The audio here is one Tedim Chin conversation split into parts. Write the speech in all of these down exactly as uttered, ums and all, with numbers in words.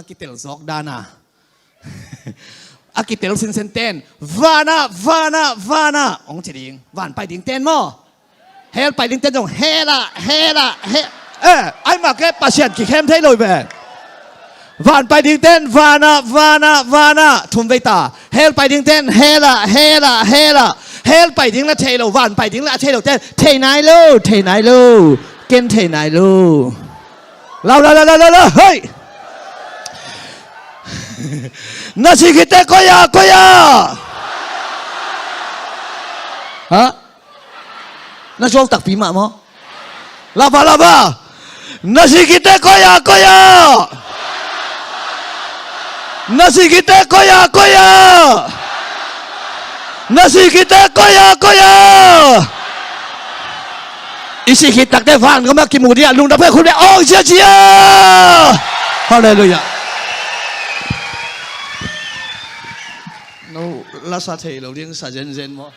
kitel zawk dan a, a kitel sinsen ten, "Vanah, vanah, vanah," hong ci ding. Van pai ding ten maw? Hell pai ding ten zong, "Hell ah, hell ah, hell." Eh, ai mah ke, Pasian kikhem thei lo hi ve. Van pai ding ten, "Vanah, vanah, vanah," thum vei ta. Hell pai ding ten, "Hell ah, hell ah, hell ah." Hell pai ding la thei lo, van pai ding la thei lo ten, "Thei nai lo, thei nai lo, ken thei nai lo." Lau, lau, lau, lau, lau, lau, hei! Na sih khit teh koi ah, koi ah? Ha? Na suak takpi mah maw? Lava, lava. Na sih khit teh koi ah, koi ah? Na sih khit teh koi ah, koi ah? Na sih khit teh koi ah, koi ah? I sih khit tak teh van gam ah kimu ding a, lungdam peuh, khut beng, aw, sia, sia. Halleluiah. No la sa thei lo ding sa zenzen maw?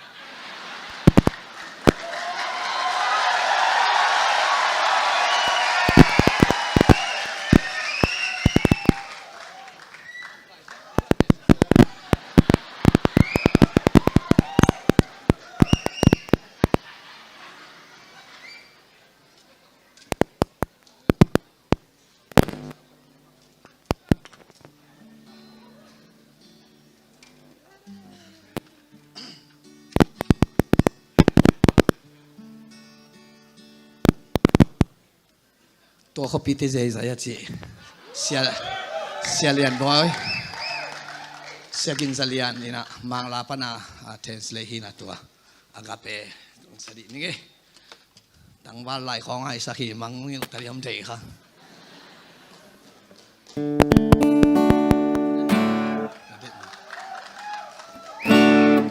Tua khuapite zeizai a ci. Sia, Sia Lian Bawi, Sia Gin Za Lian in a Mangla pan a, a, translate hi na tua. Agape sa dih ning e. Tangval lai khawng a i sak hi mang ning ka diam thei kha.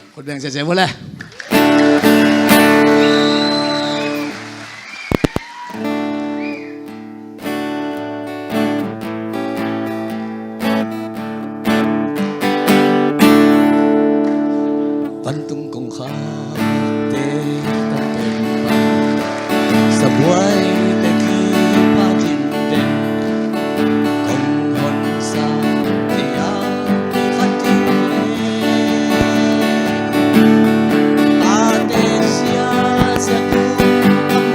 Khut beng ziahziah vua le. Vantung kongkhakte, vantung pan sabuaite, kipha dingte, kong honsa, kei a khat ding le, tate sia, sia tung a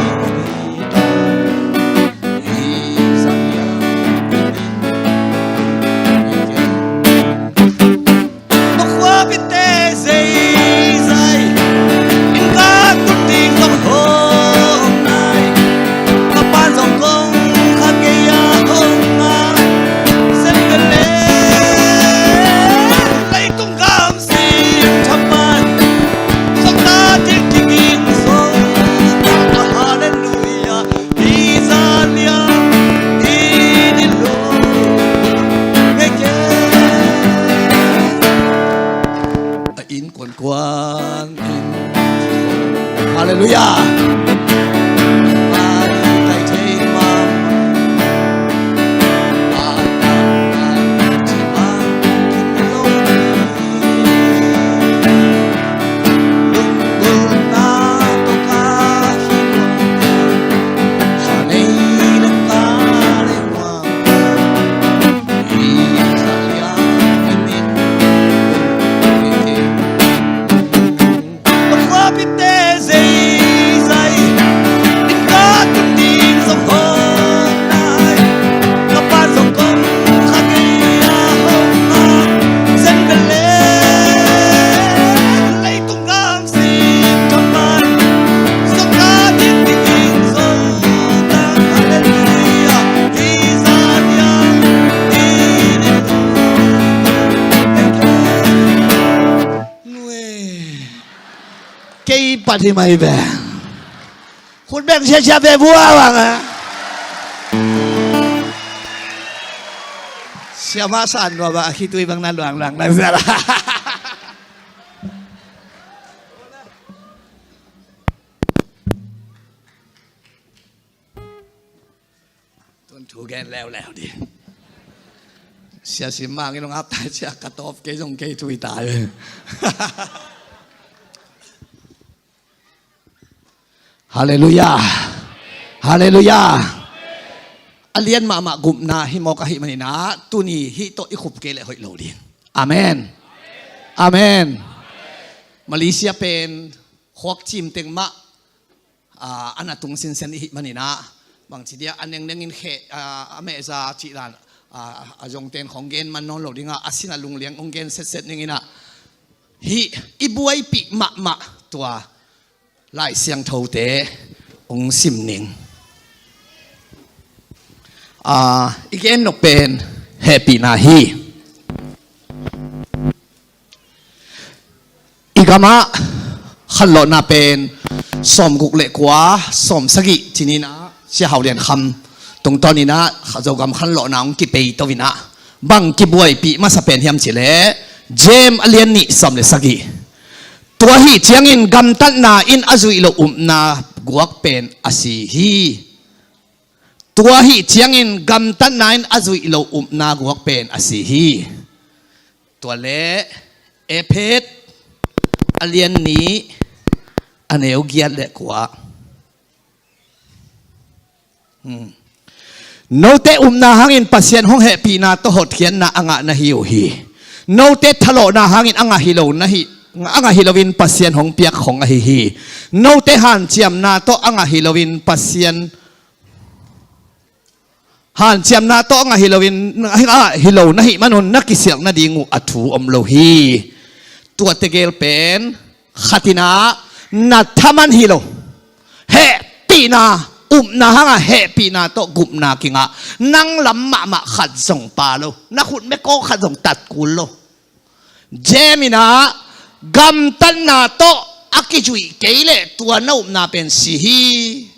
muak, luan ding. Halleluiah. Kei pat hi mai ve. Khut beng siasia ve vua bang a. Siamah san nua bang a khitui bang na luang luang na zia la. Tun thu gen leuleu di. Sia sim mang in hong ap tai sia ka tawp kei zong kei tui tai. Halleluiah. Halleluiah. a lian mahmah gupna hi mawk ahih maninah tuni hih tawh i khup kei leh hoih lo ding. Amen. Amen. Malaysia pen khuak cim teng mah a, a na tung sinsen ihih maninah bangci dia a nengnengin kheh a, a mehza cih dan a, a zongten khong gen man nawn lo dingah a sinah lungliang hong gen setset ninginah hih i buaipih mahmah tua Lai Siangthote hong sim ning. A, i gen nop pen hehpihna hi. I gamah khanlawhna pen sawmguk le kua, sawmsagih cininah Sia Hau Lian Kham tungtawninah Zogam khanlawhna hong kipei toinah bang kibuaipih masa pen hiam cileh Jem a lian nih sawm le sagih. Tua hih ciangin gamtatna in a zuih loh upna guak pen a si hi. Tua hih ciangin gamtatna in a zuih loh upna guak pen a si hi. Tua le Ephet a lian nih a neu giat le kua. Hmm. Note upna hangin Pasian hong hehpihna tawh hotkhiatna a ngah na hi uh hi. Note thalawhna hangin a ngah hi lo na hi, a ngah hi loin Pasian hong piak khong ahi hi. Note hanciamna tawh a ngah hi loin Pasian hanciamna tawh a ngah hi loin, a ngah hi lo na hih manun na kisialh nading uh a thu om lo hi. Tua tegel pen khatinah na thaman hi lo. Hehpihna, upna hangah hehpihna tawh gupna kingah nang lam mahmah khat zong pa lo. Na khut mekawk khat zong tat kul lo. Jem inah gamtatna tawh a kizuih kei leh tua na upna pen si hi.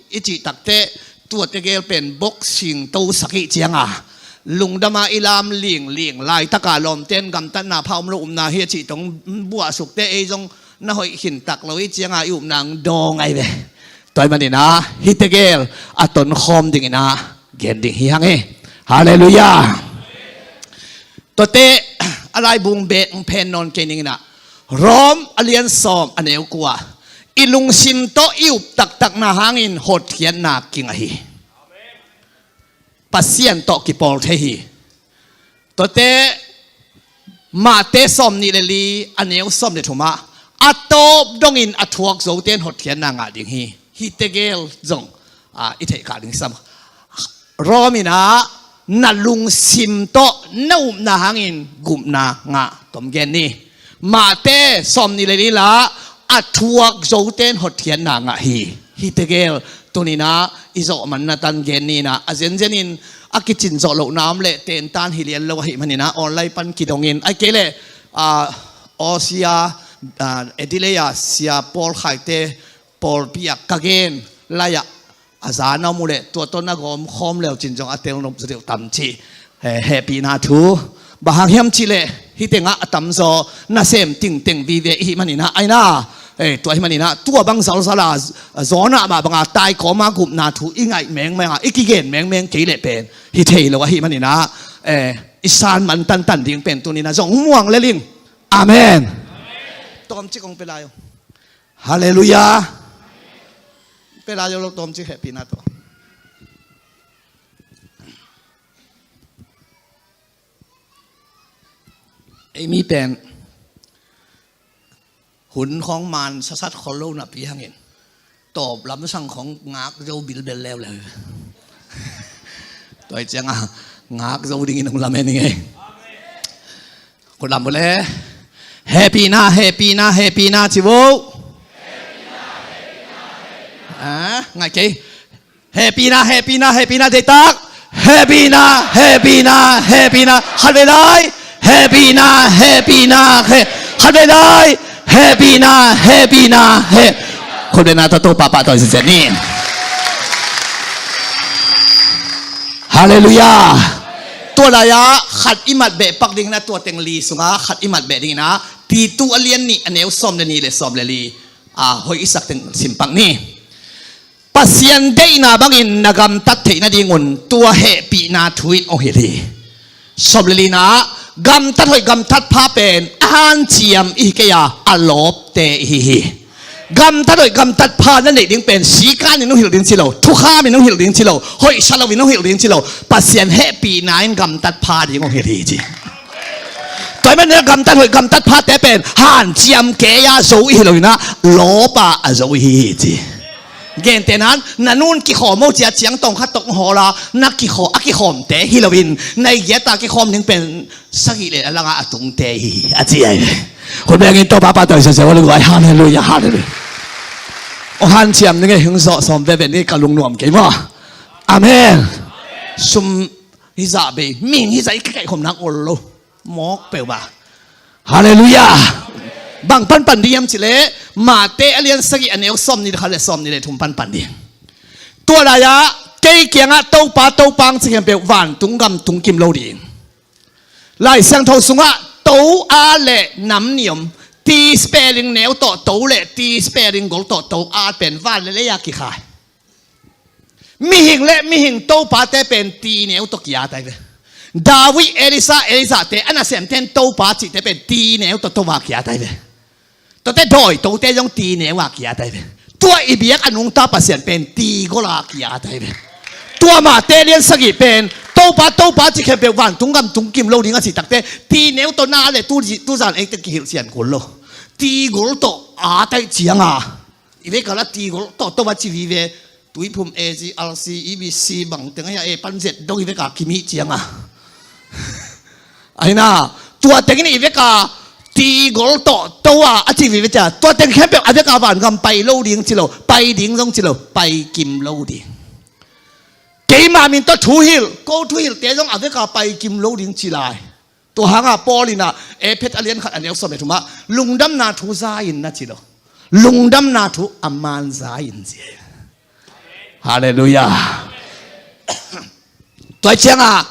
I cih takteh tua tegel pen boxing tosak ih cianga lungdama i lam lingling laitaka lawmten gamtatna pha om lo upna hi a cih tong buahsukte ei zong na hoih khintak lo ih cianga i upna ang daw ngai ve. Tua ih maninah hih tegel a tonkhawm dinginah gen ding hi hang hi. Halleluiah. Tuate a laibung bek hong phen nawn kei ninginah Rom a lian sawm a neu kua i lungsim tawh i up taktakna hangin hotkhiatna kingah hi. Pasian tawh kipawl thei hi. Tuate Mate sawm nih le li a neu sawm le thumah a tawp dongin a thuak zoten hotkhiatna ngah ding hi. Hih tegel zong a, i theih kha ding sam. Rom inah na lungsim tawh na upna hangin gupna ngah tom gen ni. Mate sawm nih le li lah a thuak zoten hotkhiatna ngah hi. Hih tegel tuninah i zawh manna tan gen ninah a zenzenin a kicin zawh lohna om leh tentan hi lian lo ahih maninah online pan kidongin ai kei leh a, Aw sia, a, Adelaide a sia Paul Khaite pawlpi ah ka gen lai-ah a za na om uh leh tua tawh na gawm khawm leu cin zong a tel nop zaw deuh tam cih. Eh, hehpihna thu bang hang hiam cih leh hih tengah a tamzaw nasem tingteng vive ihih maninah aina, eh, tua hih maninah tua bang zalzala zawnah mah banga taikawma gupna thu i ngaih mengmenga i kigen mengmeng kei leh pen hi thei lo ahih maninah, eh, i san man tantan ding pen tuninah zong muang leling. Amen. Tawmcik hong pia lai uh. Halleluiah. Pia lai uh lo tawmcik hehpihna tawh. Ei mi pen hun khawng man sasat khol lo napi hangin tawp lamsang khawng ngak zo bilbel leuleu. Tua ih cianga ngak zo dingin hong lamen ing ei. Khut lam bawle. Hehpihna, hehpihna, hehpihna ci vo. Ah, ngai kei. Hehpihna, hehpihna, hehpihna, deihtak. Hehpihna, hehpihna, hehpihna. Khatvei lai. Hehpihna, hehpihna, he. Khatvei lai. Hehpihna, hehpihna, he. Khut bena tawh Topa pahtawi zenzen ni. Halleluiah. Tua lai-ah khat i mat beh pak dingin a tua teng li sungah khat i mat beh dingin a Titu a lian nih a neu sawm le nih le sawm le li. A, hoih i sak teng sim pak ni. Pasian deihna bangin na gamtat theih nadingun tua hehpihna thu in hong hilh hi. Sawm le lina, gamtat hoih gamtat pha pen a hanciam i hi kei a, a lawpte i hi hi. Gamtat hoih gamtat pha na neih ding pen sikan in hong hilh ding ci lo, thukham in hong hilh ding ci lo, hoihsa lo in hong hilh ding ci lo, Pasian hehpihna in gamtat pha ding hong hilh hi ci. Tua ahih manin gamtat hoih gamtat phate pen hanciam kei-a zo i hi lo in ah, lawpa a zo i hi hi ci. Gentehna in, na nun kikhawm o ci-a ciangtawng khat tawh hong hawl a, na kikhaw-, a kikhawmte hi lo in, na i giat a kikhawm ding pen sagih le a langah a tungte hi hi a ci ahi ve. Hun bengin Topa pahtawi sese, hallelujah, hallelujah. Hong hanciam ning e, hong zawh sawm veve ni, ka lungnuam kei maw. Amen. Sum hizah bei, mihing hizah i kikaihkhawm nak ol lo. Mawk peuh ba. Hallelujah. Bang panpan ding hiam cih leh, Mate a lian sagih a neu sawmnih le khat le sawmnih le thum panpan ding. Tua lai-ah kei kiangah Topa, Topa hong ci khempeuh vantung gam tung kim lo ding. Lai Siangtho sungah to a le nam nih om, T spelling neu tawh to le T spelling gol tawh to a pen van le lei-a kikhai. Mihing le mihing topate pen T neu tawh ki-at ahi ve. David, Elisa, Elisate a nasemte in Topa cihte pen T neu tawh to a ki-at ahi ve. Tuate dawitote zong T neu a ki-at ahi ve. Tua i biak a nungta Pasian pen T gol a ki-at ahi ve. Tua Mate lian sagih pen Topa, Topa ci khempeuh vantung gam tung kim lo ding a cih takte, T neu tawh na le tu, tuzan eite kihilh sian kul lo. T gol tawh at ahih cianga, i vekal a T gol tawh to a ci vive. Tuiphum, A G, R C, E B C bang teng ahi a, e pan zet dong i vekal kim ahih cianga. Ahi na, tua tengin i vekal T gol tawh to a, a ci vive cia, tua teng khempeuh a vekal vangam pai lo ding ci lo, pai ding zong ci lo, pai kim lo ding. Keima min tawh thu hilh, ko thu hilhte zong a vekal pai kim lo ding ci lai. Tua hanga Paul in ah, Efesa a lian khat a neu sawm le thum ah, lungdamna thu za in na ci lo. Lungdamna thu a man za in ci. Hallelujah. Tua cianga,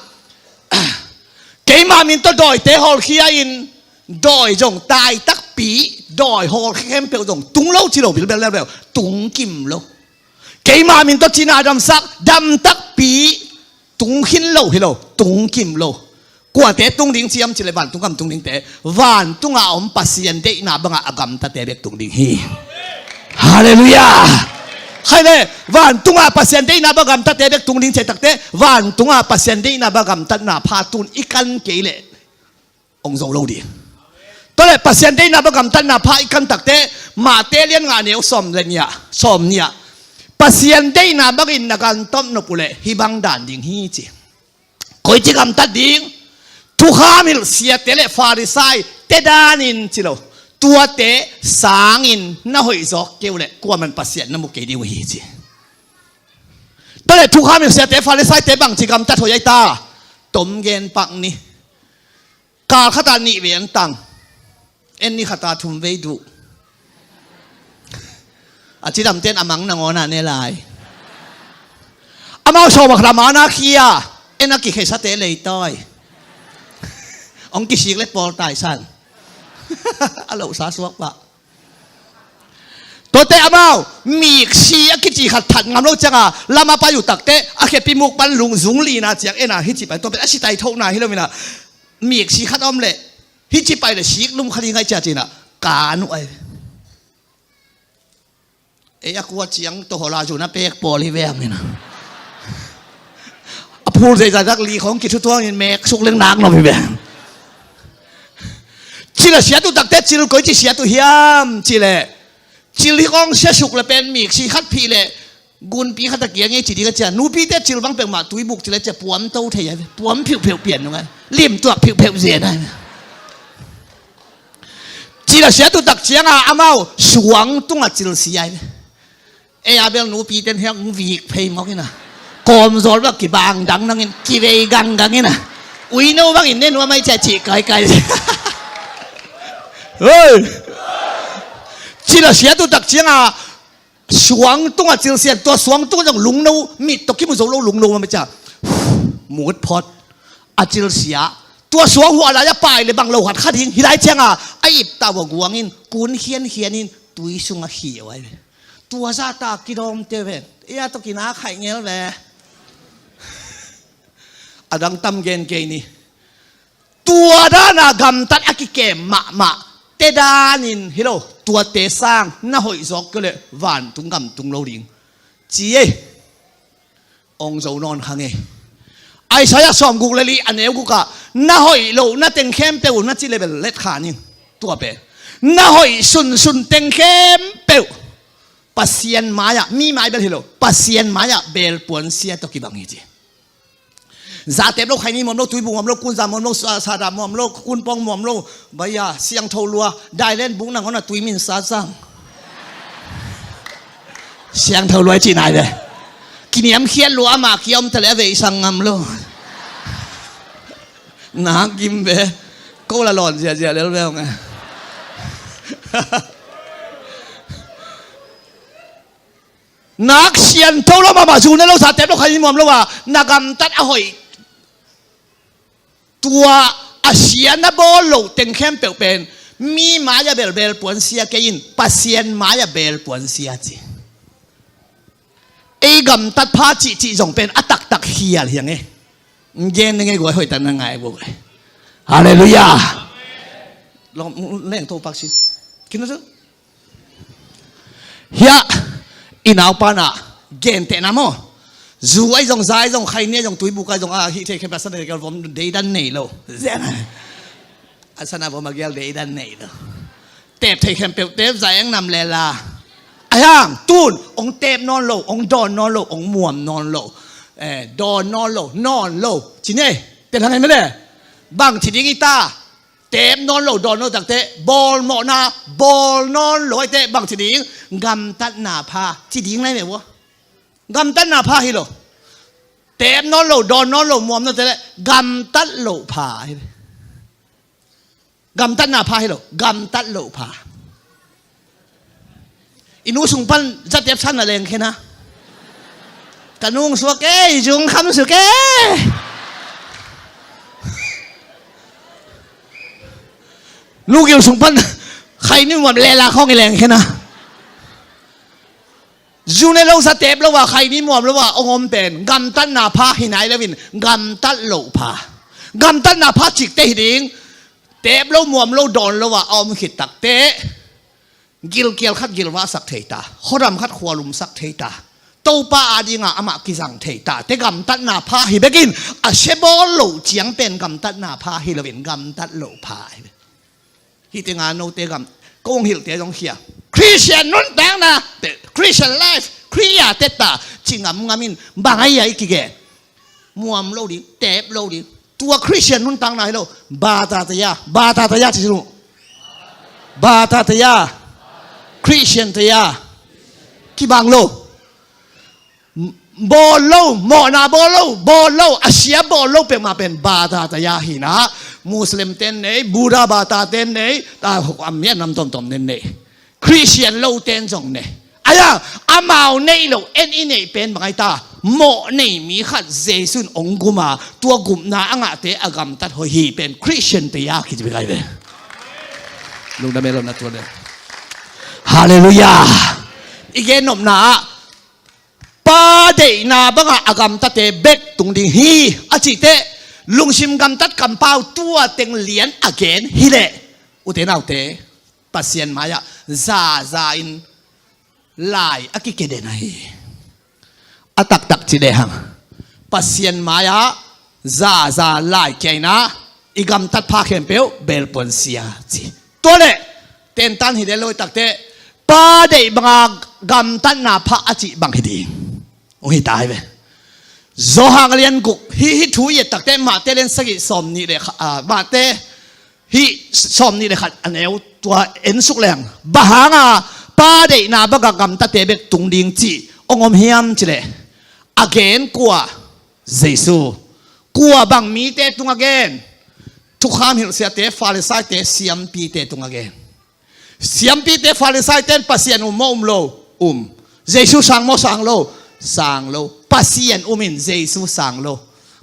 keima min tawh dawite hawlkhia in, dawi zong tai takpi, dawi hawlkhia khempeuh zong tung lo ci lo, bilbel leuleu, tung kim lo. Keima min tawh cina damsak, dam takpi, tung khin lo hi lo, tung kim lo. Kuate tung ding ci hiam cih leh vantung gam tung dingte, vantunga om Pasian deihna banga a gamtate bek tung ding hi. Hallelujah. Khai le, vantunga Pasian deihna banga gamtate bek tung ding cih takte, vantunga Pasian deihna banga gamtatna pha tun i kan kei leh hong zo lo ding. Tua leh Pasian deihna banga gamtatna pha i kan takte, Mate lian nga neu sawm le nih ah, sawm nih ah, Pasian deihna bangin na gamtat nop uh leh hih bang dan ding hi ci. Koici gamtat ding? Thukham hilh siate le Farisai te danin ci lo. Tuate sangin na hoih zawk kei uh leh kuaman Pasian na mu kei ding uh hi ci. Tua leh thukham hilh siate Farisaite bangci gamtat hoih ahi ta? Tom gen pak ni. Kal khatah nih vei an tang. En ni khatah thum vei duh. A cidamte in a mang nangawn a ne lai. Amau sawm a khat a man a khia. En a kikheisate leitawi. Hong kisik le pawl taisan. A lohsa suak pah. Tuate amau miksi a kici khat that ngam lo cianga lam a pai uh takte, a khepi muk pan lungzung lina ciang en a, hih ci pai, tua pen a sitai thokna hi lo in a, miksi khat a om leh hih ci pai leh sik lum kha ding ahi cia ci-in a, kan uh ahi. Ei a kua ciang tawh hawla zun a pek pawl hi ve a min a. A phul zeizai dak li khawng kithutuangin mek suk leng nak nop hi ve. Cil a siat uh takte cil koici siat uh hiam cih leh, cil hi khawng sia suk le pen miksi khat phih leh gunpi khat a kiang i ci ding a cia. Nupite cil bang peuhmah tuibuk cil a cia puam to thei a, puam phiuhpheuh pian nung a, limtuak phiuhpheuh zen a. Cil a siat uh tak cianga amau suang tunga cil si a. Ei a bel nupite in hiang vik phei mawk in a, kawmzawl bang kibang dangdang in, kivei ganggang in a, uino bangin ne nuam ahi cia cih kaikai. Hei! Cil a siat uh tak cianga suang tunga cil sian, tua suang tunga zong lungno, mit tawh kimu zo lo lungno mah cia. Mut phot. A cil sia. Tua suang huah lai a pai le bang lo khat kha ding hi lai cianga a iptah uh a guangin kun khiankhianin tui sungah khih uh ahi ve. Tua zahta kidawmte ve. Ei a tawh kinak khaih ngel ve. A dang tam gen kei ni. Tua dana gamtat a kikem mahmah te danin hi lo. Tuate sang na hoih zawk kei leh vantung gam tung lo ding ci ei. Ong zo nawn kha ngei. Isaiah sawmguk le li a neu gukah na hoih loh na teng khempeuh na ci le bel let kha ning. Tua pen na hoih sunsun teng khempeuh Pasian mai-ah, mi mai bel hi lo, Pasian mai-ah belpuan sia tawh kibang hi ci. Zatep lo, khaini muam lo, tuibuk muam lo, kunza muam lo, sa- sada muam lo, kunpong muam lo, baia siangtho lua, dailen buk nangawn a tuimin sa sang. Siangtho lua i cih nai ve. Kiniamkhiat lua, amah kia om ta leh a veisang ngam lo. Nak gim ve. Ko la lawn ziazia lel ve ong e. Nak siangtho lo mahmah, zu ne lo, zatep lo, khaini muam lo a na gamtat a hoih, tua a sia na bawl loh teng khempeuh pen mi mai-ah bel belpuan sia kei in, Pasian mai-ah belpuan sia ci. Ei gamtat pha cihcih zong pen a taktak khial hiang e. Gen ning e guai, hoihtak na ngai guai. Halleluiah. Leng to pak si. Kina tu. Hiah i naupa na gentehna maw? Zu ai zong, za ai zong, khaini ai zong, tuibuk ai zong, a hih thei khempeuh a sana vom deidan nei lo. Zena a sana vom a gel deidan nei lo. Tep thei khempeuh tep, za eng nam lela. Ai hang tun ong tep nawn lo, ong dawn nawn lo, ong muam nawn lo. Eh, dawn nawn lo, nawn lo. Ci ne, tep hang ai mele. Bang ci ding i ta. Tep nawn lo, dawn nawn lo takte, bawlmawhna bawl nawn lo aite bang ci ding? Gamtatna pha ci ding lai meh ua. Gamtatna pha hi lo. Tep nawn lo, dawn nawn lo, muam nawn te le gamtat loh pha hi. Gamtatna pha hi lo, gamtat loh pha. I nu sung pan zatep san na leng khen a. Ka nung suak e, i zung kham suk e. Lugil sung pan khaini muam lela khawng i leng khen a. Zu ne lo, zatep lo a, khaini muam lo a ong om pen gamtatna pha hi nai lo in, gamtat loh pha. Gamtatna pha cikte hi ding. Tep lo, muam lo, dawn lo a a om khit takte gilkial khat gilvahsak thei ta, khuadam khat khualumsak thei ta, Topa adinga amah kizang thei ta, te gamtatna pha hi bekin, a sia bawl loh ciang pen gamtatna pha hi loin gamtat loh pha hi. Hih tenga note gam, kong hilhte zong khia, Christian nuntakna te, Christian life, Khria te ta ci ngamngam in, bang ai ai kigen. Muam lo ding, tep lo ding. Tua Christian nuntakna hi lo. Bata taya, bata taya ci sinu. Bata taya. Christian taya. Kibang lo. Bawl lo, mawhna bawl lo, bawl lo, a sia bawl lo peuhmah pen bata taya hi na. Muslim ten nei, Buddha bata ten nei, ta hok am mia nam tomtom ten nei. Christian lo ten zong ne. Aya, amau neih loh en i neih pen bang ai ta, mawh nei mi khat Jesu in ong gum a, tua gupna a ngahte a gamtat hoih hi pen Christian te a kici bek ai ve. Lungdam e, lawmna tua le. Halleluiah. I gen nopna ah, Pa deihna bangah a gamtate bek tung ding hi a cihte, lungsim gamtat kampau tua teng lian a gen hileh, ute naute, Pasian mai-ah zaza in lai a kikeden ahi. A taktak ci lehang, Pasian mai-ah zaza lai kia in ah, i gamtat pha khempeuh belpuan sia ci. Tua leh tentan hi leh lo takte, Pa deih banga gamtatna pha a cih bang hi ding. Ong hi ta hi ve. Johan a lian guk, hih, hih thu i et takte Mate lian sagih sawmnih le kha-, ah, Mate hih sawmnih le khat a neu tua en suk leng, bang hanga Pa deihna banga gamtate bek tung ding cih ong om hiam cih leh, a gen kua? Jesu. Kua bang mite tungah gen? Thukham hilhsiate, Farisaite, siampite tungah gen. Siampite, Farisaite in Pasian um maw um lo? Um. Jesu sang maw sang lo? Sang lo. Pasian um in Jesu sang lo.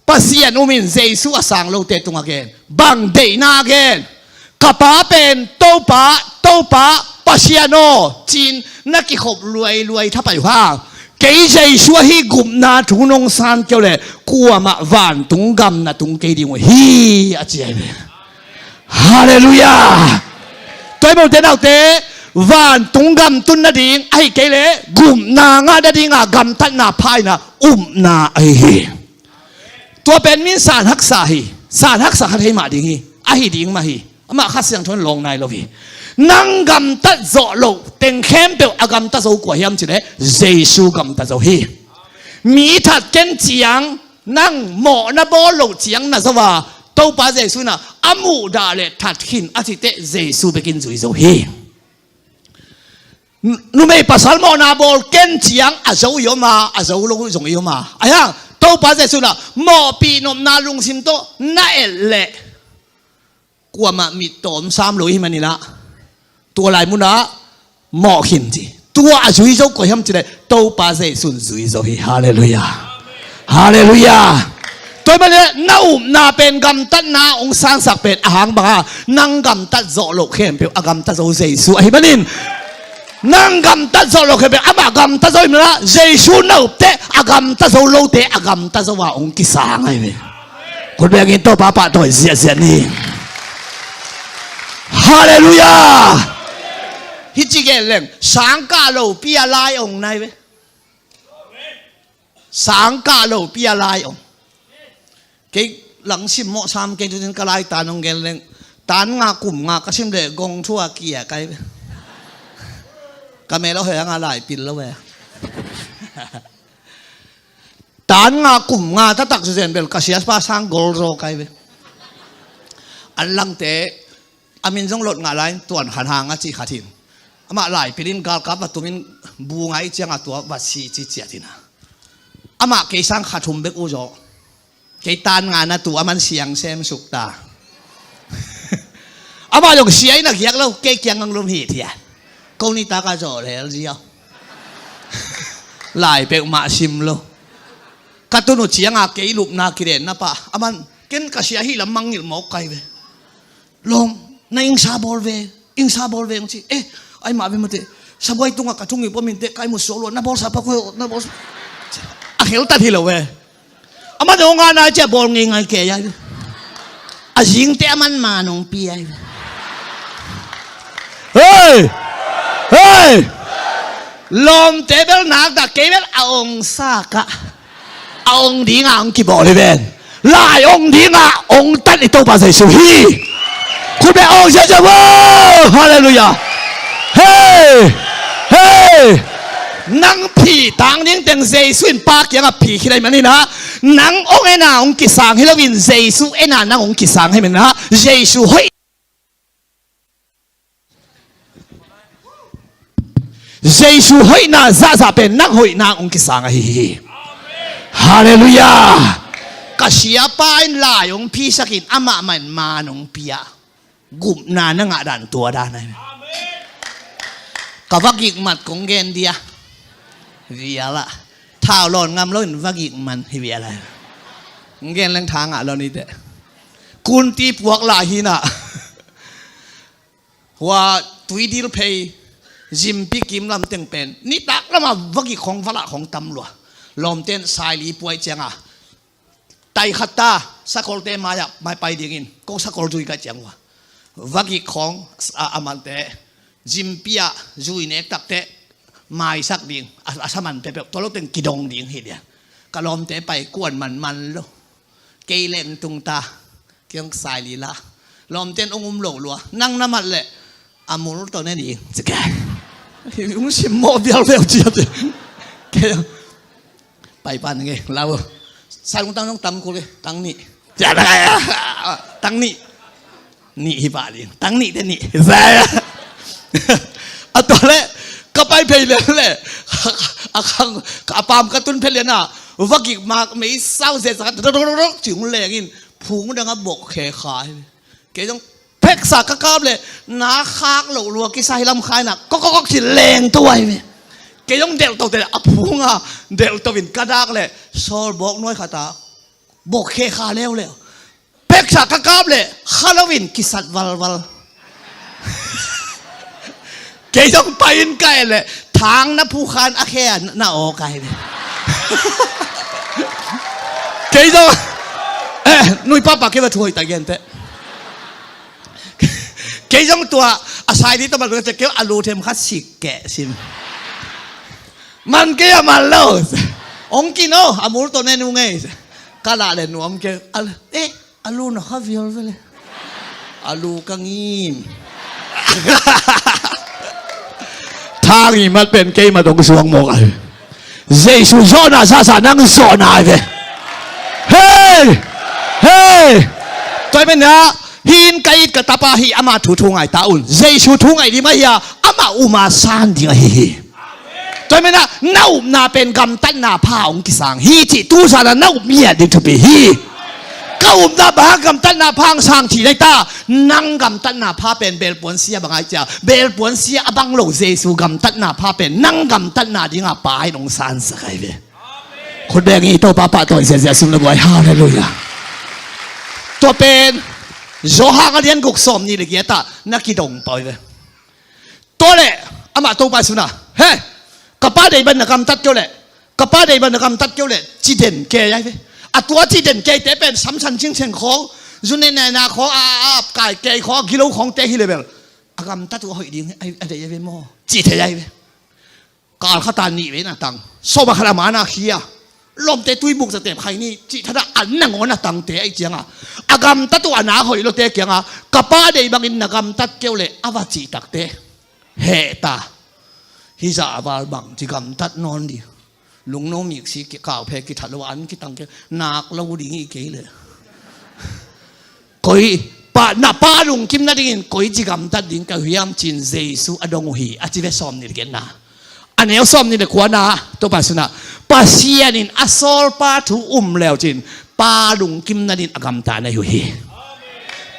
Pasian um in Jesu a sang lote tungah gen. Bang deihna gen? Ka Pa pen Topa, Topa, Pasian aw, ci-in na kikhop luailuai thapai uh hang, kei Jesu ahi gupna thu nong san kei uh leh kuamah vantung gam na tung kei ding uh hi, a ci ahi ve. Halleluiah. Tua ahih manin ute naute, vantung gam tun nading, ahi kei leh gupna ngah nadinga gamtatna pha in ah upna ahi hi. Tua pen min san haksa hi. San haksa kha thei mah ding hi. Ahi ding mah hi. Amah Kha Siangtho in lawng nai lo hi. Nang gamtat zawh loh teng khempeuh a gamta zo kua hiam cih leh Jesu gamta zo hi. Mi that ken ciang nang mawhna bawl loh ciang na zo a, Topa Jesu in ah a muhdah leh that khin a cih teh Jesu bekin zui zo hi. Numei pasal mawhna bawl ken ciang a zo i om a, a zo lo zong i om a. Ahi hang Topa Jesu in ah mawhpih nopna lungsim tawh na et leh kuamah mittawm sam lo i hih manin ah tua lai munah mawh khin ci. Tua a zui zo kua hiam cih leh Topa Jesu in zui zo hi. Halleluiah. Halleluiah. Tua ahih manin ah na upna pen gamtatna hong sangsak pen a hang bang a, nang gamtat zawh loh khempeuh a gamta zo Jesu ahih manin, nang gamtat zawh loh khempeuh amah gamta zo ahih manin ah Jesu na up teh a gamta zo lote a gamta zo a hong kisang ahi ve. Khut bengin Topa pahtawi ziahziah ni. Halleluiah. Hih ci gen leng sangkah lopi a lai hong nai ve. Sangkah lopi a lai hong. Kei lang simmawh sam kei tunin ka lai tan hong gen leng tan nga kum nga ka sim leh gong thu a kia kai ve. Ka mel a hoih hang a lai pil lo ve. Tan nga kum nga taktak zuzen bel ka siapa sang gol zaw kai ve. An langte a min zong lot ngah lai in Tuan Khan Hang a cih khat hi. Amah lai pilin galkap va tumin bu ngai ciangah tua va si ci ciat hi na. Amah kei sang khat hum bek uh zaw. Kei tan nga na tu a man siang sem suk ta. Amah zong sia in a giak lo, kei kiang ang lum hi thiat. Ko ni taka zaw lel ziau. Lai peuhmah sim lo. Ka tun uh cianga kei lupna kidenna pah a man ken ka sia hi lam mangngilh mawk kai ve. Lawm, na ingsa bawl ve, ingsa bawl ve hong ci. Eh, ai mah ve mate. Sabuai tungah ka thungip om inteh kai mu suak lua, na bawlsa pak uh, na bawlsa. A kheltat hi lo ve. A man hong a nai ciah bawl ngeingai kei ai ve. A zingte a man man hong pi ai ve. Hei! Hei! Lawmte bel nakdah kei bel a ong sa kah. A ong dinga ong kibawl hi ven. Lai ong dinga ong tan i Topa Jesu hi. Khut beng ong sia sia vo. Halleluiah. Hei! Hei! Nang phi tang ding teng Jesu in Pa kiangah phi khit ahi manin ah, nang ong ena ong kisang hi loin Jesu ena nang ong kisang hi manin ah, Jesu hoih Jesu hoihna zahzah pen nang hoihna hong kisang ahi hi. Halleluiah. Ka siapa in lai hong phisakin amah mah in maan hong pia. Gupna na ngah dan tua dan ahi. Ka vagik mat kong gen dia. Viala. Thau lawn ngam loin vagik man hi viala. Kong gen leng tha ngah lo ni teh. Kunti puak lah hi na. Hua Tuidil phei, Zimpi kim lam teng pen nitak lama vagik khong valah khong tam lua. Lawmten saili puai cianga tai khat ta, sakolte mai-ah mai pai dingin ko sakol zui kai ciang hua vagik khong a, a mante Zimpi ah zui nek takteh maisak ding a, a saman peuhpeuh tua lo teng kidong ding hi dia. Ka lawmte pai kuan manman lo. Kei leng tung ta. Kei hong sai lila. Lawmten hong um lo lua. Nang na mat leh a mul tawh ne ding. Hong simmawh vialvial ciat. Kei hong pai pan nge lau. Sai hong tang hong tam kul e. Tang nih. Tang nih. Nih hi pah ding. Tang nih te nih. A tua leh ka pai phei leh leh a khang a pam ka tun phei leh na vagik mak mei sau zia zaka dodododok ci hong lengin phung dang a bok khe kha hi. Kei zong pheksa ka kap leh na khak loh lua kisa hi lam khai na kok kok kok ci leng to ai ve. Kei zong delh to te a phung a delh to in ka dak leh sawl bawk nuai khat a bok khe kha leuleu. Pheksa ka kap leh kha loin kisat valval. Kei zong pai in ka et leh thang na phukhan a khe a na aw kai ve. Kei zong eh nui papa kei va thuai ta gente. Kei zong tua a Chai di tawh man kei a lu them khat sik keh sin. Man kei a man lo. Ong kin aw, a mul tawh ne nu ngei. Ka lah le nuam kei. A lu, eh, a lu na kha vial vele. A lu ka ngim. Thang i mat pen kei ma dong suang mawk ai. Jesu zawhna sasa nang zawhna ai ve. Hei! Hei! Tua i menah hin ka it ka tapa hi ama thu thu ngai ta un. Jesu thu ngai ding mah hi a ama uma san ding ahi hi. Tua i menah na upna pen gamtatna pha hong kisang hi cih tu sana na up ngiat ding thupi hi. Ka upna bang gamtatna pha hong sang cih lei ta. Nang gamtatna pha pen belpuan sia bang ai cia. Belpuan sia a bang lo Jesu gamtatna pha pen nang gamtatna dinga pa in hong sansak ai ve. Khut beng i Topa pahtawi ziazia sum le guai. Halleluiah. Tua pen Johan a lian guk sawm nih le giat ah na kidong pah uh hi ve. Tua leh amah Topa i suna, he, ka pa dei bang na gamtat kei uh leh, ka pa dei bang na gamtat kei uh leh, ci den kei ai ve. A tua ci den keite pen samsan cingceng khawng, zunenena khawng, a, a, a kai kei khawng, a gilo khawngte hi le bel a gamtat uh a hoih ding a dei ai ve maw, ci thei ai ve. Kal khat a nih vei na tang, sawm a khat a man a khia, lawmte tuibuk zatep khai ni cih thadah an nangawn a tangte ahi cianga, a gamtat uh a na hoih lote kianga, ka pa dei bangin na gamtat kei uh leh a va cih takte heh ta. Hih zah a val bang ci gamtat nawn ding. Lungno miksi kauphe kithat lo an kitang kei, nak lo ding hi kei leh. Koi pa, na pa lungkim nadingin koi ci gamtat ding ka hiam cin Jesu a dong uh hi, a ci ve sawm nih le giatna. A neu sawm nih le kuana, Topa suna, Pasian in a sawlpa thu um leu cin pa lungkim nadin a gamta na hi uh hi.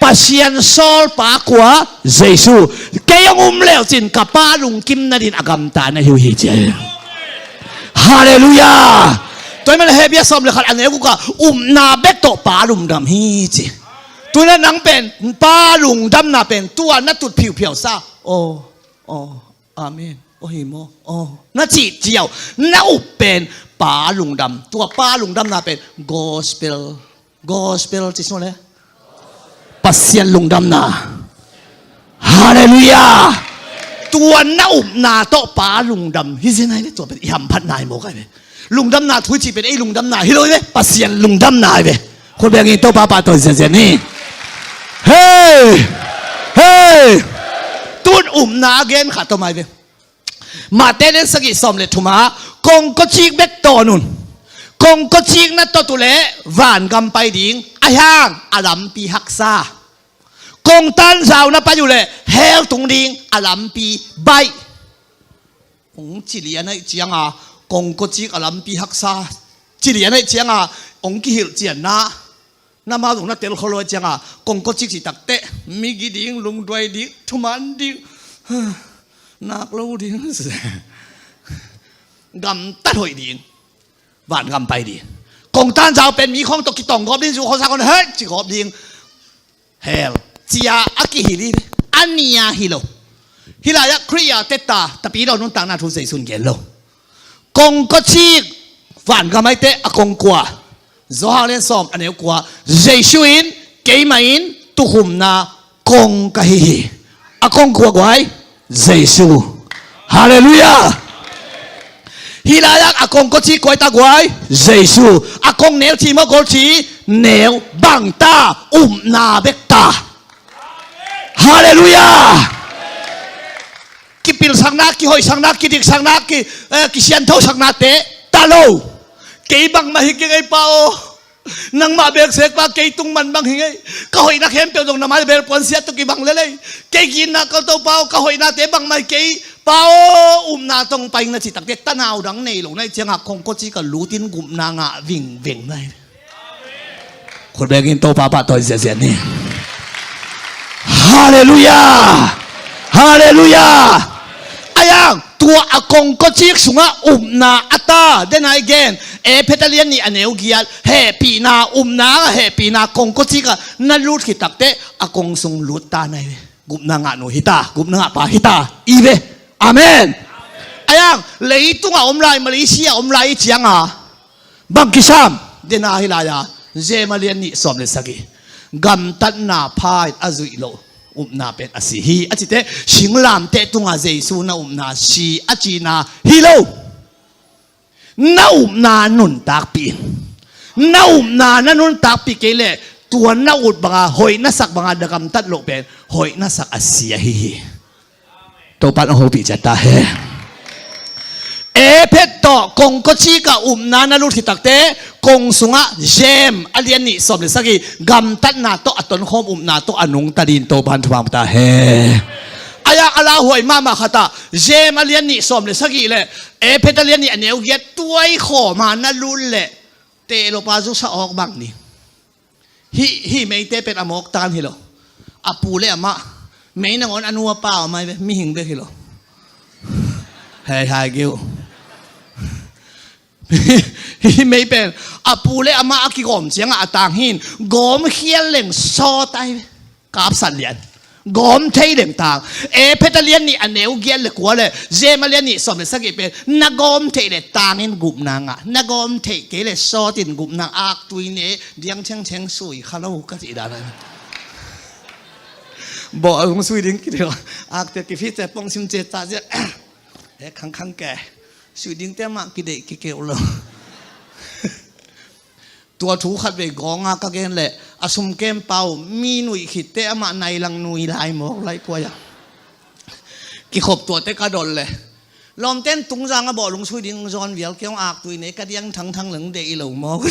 Pasian sawlpa kua? Jesu. Kei hong um leu cin ka pa lungkim nadin a gamta na hi uh hi ci. Halleluiah. Tua hi man a Hebru sawm le khat a neu guk a upna bek tawh pa lungdam hi ci. Tuna nang pen pa lungdamna pen tua na tut phiuphiau sa. Aw, aw, amen. Aw hi maw? Aw, na cih ciau na up pen pa lungdam. Tua pa lungdamna pen gospel. Gospel ci sung le Pasian lungdamna. Halleluiah. Tua na upna tawh pa lungdam hi zen ai ve. Tua pen i hamphatna hi mawk ai ve. Lungdamna thu i cih pen ei lungdamna hi lo hi ve. Pasian lungdamna hi ve. Khut beng in Topa pahtawi ziazia ni. Hei! Hei! Tun upna a gen khat tawm ai ve. Mate lian sagih sawm le thum ah kongkawcik bek tawn un. Kongkawcik na tot uh leh vangam pai ding, ahi hang a lampi haksa. Kongtan zau na pai uh leh hell tung ding, a lampi baih. Hong ci lian ahih cianga kongkawcik a lampi haksa ci lian ahih cianga hong kihilh cianna. Na ma zong na tel khol lo cianga kongkawcik cih takteh migi ding, lungduai ding, thuman ding, nak lo ding, gamtat hoih ding, vangam pai ding. Kongtan zau pen mi khawng tawh kitawng gawp ding, zu khawng sa khawng hei ci gawp ding. Hell cia a kihilh hi ve. A nia hi lo. Hih lai-ah Khrih a tetta tapi lo nuntakna thu Zeisun gen lo. Kongkawcik vangam aite a kong kua? Johan lian sawm a neu kua. Zeisu in keimah in tukhumna kong ka hi hi. A kong kua guai? Zeisu. Halleluiah. Hih lai-ah a kongkawcik kua hi ta guai? Zeisu. A kong neu ci maw gol ci? Neu. Bang ta? Upna bek ta. Halleluiah. Kipilsakna, kihoihsakna, kidiksakna, ki, eh, kisianthosaknate ta lo. Kei bangmah hi keng ei pa aw. Nangmah bek sek pa kei tung man bang hi ngei. Ka hoihna khempeuh zong na mai bel puansiat tuk i bang lelei. Kei ginna kal to pa aw, ka hoihnate bangmah hi kei pa aw, upna tong pai na cih takte tanau dang nei lo na i ciangah kongkawcik a lutin gupna ngah vingveng na hi. Khut bengin Topa pahtawi ziazia ni. Halleluiah. Halleluiah. Ayang tua a kongkawcik sungah upna a ta dena i gen. Efesa lian nih a neu giat. Hehpihna, upna a hehpihna kongkawcik ah na lut khit takte a kong sung lut ta na hi ve. Gupna ngah nu hi ta, gupna ngah pa hi ta i ve. Amen. Ayang leitungah om lai, Malaysia om lai i cianga bang kisam dena hi lai-a, Zema lian nih sawm le sagih. Gamtatna pha in a zuih loh. Upna pen a si hi a cite, singlamteh tunga Jesu na upna si a cihna hi lo. Na upna nuntakpih in. Na upna na nuntakpih kei leh tua na ut banga hoih na sak banga na gamtat loh pen hoih na sak a si ahi hi. Topa in hong hopih ciat ta hen. Efesa tawh kongkocik ah upna na lut khit takteh kong sungah James a lian nih sawm le sagih gamtatna tawh a tonkhawm upna tawh a nungta dingin Topa in thupha hong pia ta hen. A yak a lauhuai mahmah khat ah James a lian nih sawm le sagih le Efesa a lian nih a neu giat tuai khawm a na lut leh tehlopa zusa awk bang ni. Hih, hih meite pen a mawk tan hi lo. A pu le amah mei nangawn a nu a pa a om ai ve, mihing bek hi lo. Hei, hai geu. Hih mei pen a pu le amah a kigawm ciangah a tang hi in, gawm khial leng sawt ai ve. Kapsat lian. Gawm thei leng tang. Efesa lian nih a neu giat le kua le James a lian nih sawm le sagih pen na gawm theih le tangin gupna ngah, na gawm theih kei le sawtin gupna ngah. Aktui ne diang thengtheng sui kha lo ka cih dan. Bawh a lung sui ding kideu. Akte kifite pong sim ce ta zia. E khangkhang ke. Sui dingte mah kideih kikeuh lo. Tua thu khat vei gawnga ka gen leh a sum kempa uh mi nuih khitte amah nai lang nui lai mawk lai kuai ah. Kikhop tuate ka dol leh lawmten tungzang a bawh lungsui ding zawn vial kei hong aktui nei ka diang thangthang leng deih lo mawk.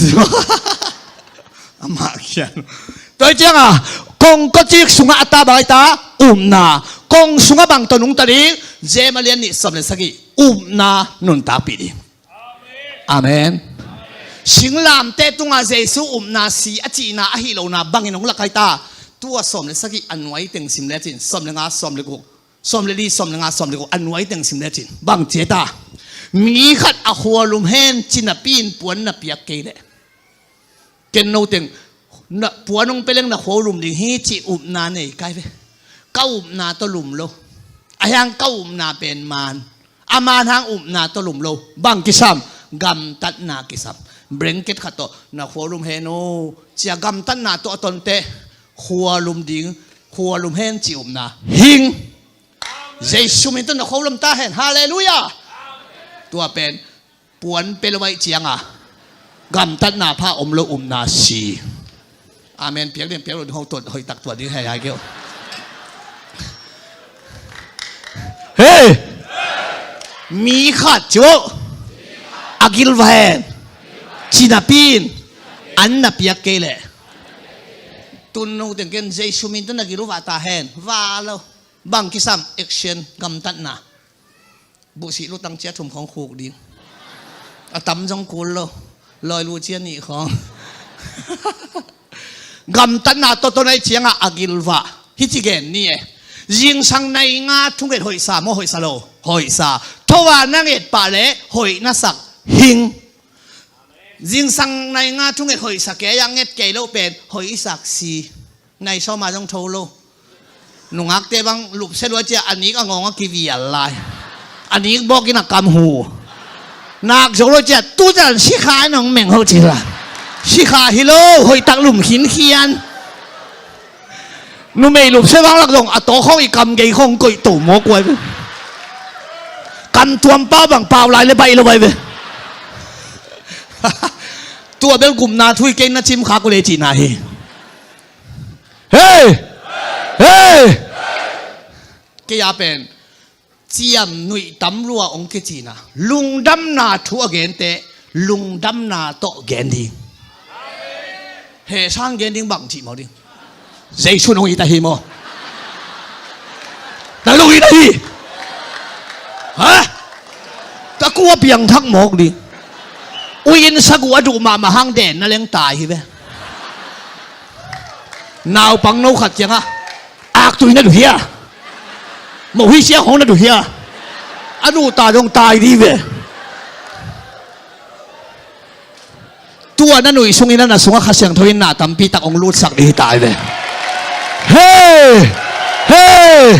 Amah kian. Tua hi cianga kong kawcik sungah a ta bang ai ta upna. Kong sungah bang tawh nungta ding James a lian nih sawm le sagih upna nuntakpih ding. Amen. Singlamteh tungah Jesu upna si a cihna ahi lona bangin hong lak ai ta. Tua sawm le sagih a nuai teng sim lecin sawm le nga sawm le guk, sawm le li sawm le nga sawm le guk a nuai teng sim lecin bang ci ai ta. Mi khat a khualum hen ci napi in puan na piak kei leh ken no teng na puan hong peleng na khua uh lum ding hi cih upna nei kai ve. Ka upna tawh lum lo. A hiang ka upna pen maan. A maan hang upna tawh lum lo. Bang kisam? Gamtatna kisam. Blanket khat tawh na khua uh lum hen o cia gamtatna tawh a tonte khua lum ding, khua lum hen cih upna hing. Jesu min tawh na khua uh lum ta hen. Halleluiah. Tua pen puan pe lo aih cianga gamtatna pha om lo upna si. Amen piak ding piak lo ding ho tuat hoih tak tuat ding hei hai keu. Hei. Mi khat cu a gil va hen. Ci napi in an na piak kei leh tun no teng ken Jesu min tawh na gil uh vah ta hen. Vah lo. Bang kisam? Action. Gamtatna. Buhsih lutang cia thum khawng khuk ding. A tam zong kul lo. Lawi lu cia nih khawng. Gamtatna tawtaw nai ciangah a gilvah hi ci gen ni e. Zingsang nai nga thunget hoihsa maw hoihsa lo? Hoihsa. Tho a na nget pah le hoih na sak hing. Zingsang nai nga thunget hoihsa kei a nget kei lo pen hoih i sak si. Nai sawma zong tho lo. Nungakte bang lupsia lua cia a nik a ngawng a kivial lai. A nik bawkin a kam hu. Nak zo lo cia tutan sikha in hong meng ho ci la. Sikha hi lo hoih tak lum khinkhian. Numei lupsia bang lak zong a tawk khawng i kam gei khawng koih to maw kuai ve. Kam tuam pau bang pau lai le baih lo bai ve. Tua bel gupna thu i kei na cim khak uh le cihna hi. Hei! Hei! Kei a pen ciam nuih tam lua ong kicina lungdamna thu a gente lungdamna tawh gen ding. He sang gen ding bang cih mau ding. Jesu nong it ahi maw? Nang nong it ahi. Ha? Ka kua piangthak mawk ding. Uin sagu a duh mahmah hang den na leng tai hi ve. Naupang no khat kiangah aktui na duh hia? Mohui siang hong na duh hia? A duh ta dong tai di ve. Tua na nuih sungin a na sungah Kha Siangtho in na tampi tak hong lutsak dih hi tai ve. Hei! Hei!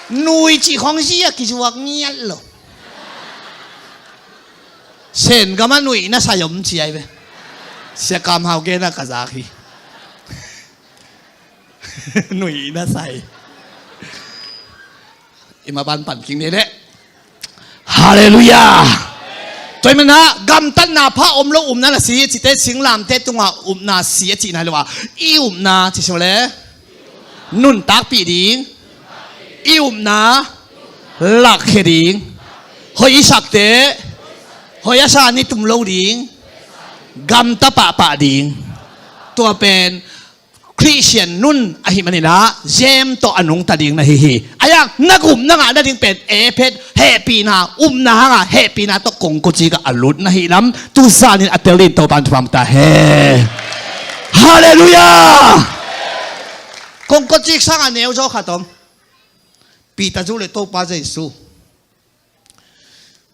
Nuih cih khawng zia kizuak ngiat lo. Sen gama nuih na sai om ci ai ve. Sia Kam Hau gena ka zak hi. Nui na sai. I ma ban pan king ni le. Halleluiah. Tua hi mana gamtatna pha om lo upna na si cite singlamte tunga upna si a cihna hi lo a, i upna ci sung le nuntakpih ding, i upna lakkhia ding, hoih i sakte hoih a sa ni tum lo ding, gamta pahpah ding. Tua pen Khristian nun ahih maninah James tawh a nungta ding na hi hi. A yang na gum na ngah nading pen ephet hehpihna upna hanga hehpihna tawh kongkocik ah a lut na hi lam tuzanin a tel din Topan thupha ta he. Halleluiah. Kongkocik sanga neu zaw khat om. Peter zu le Topa Jesu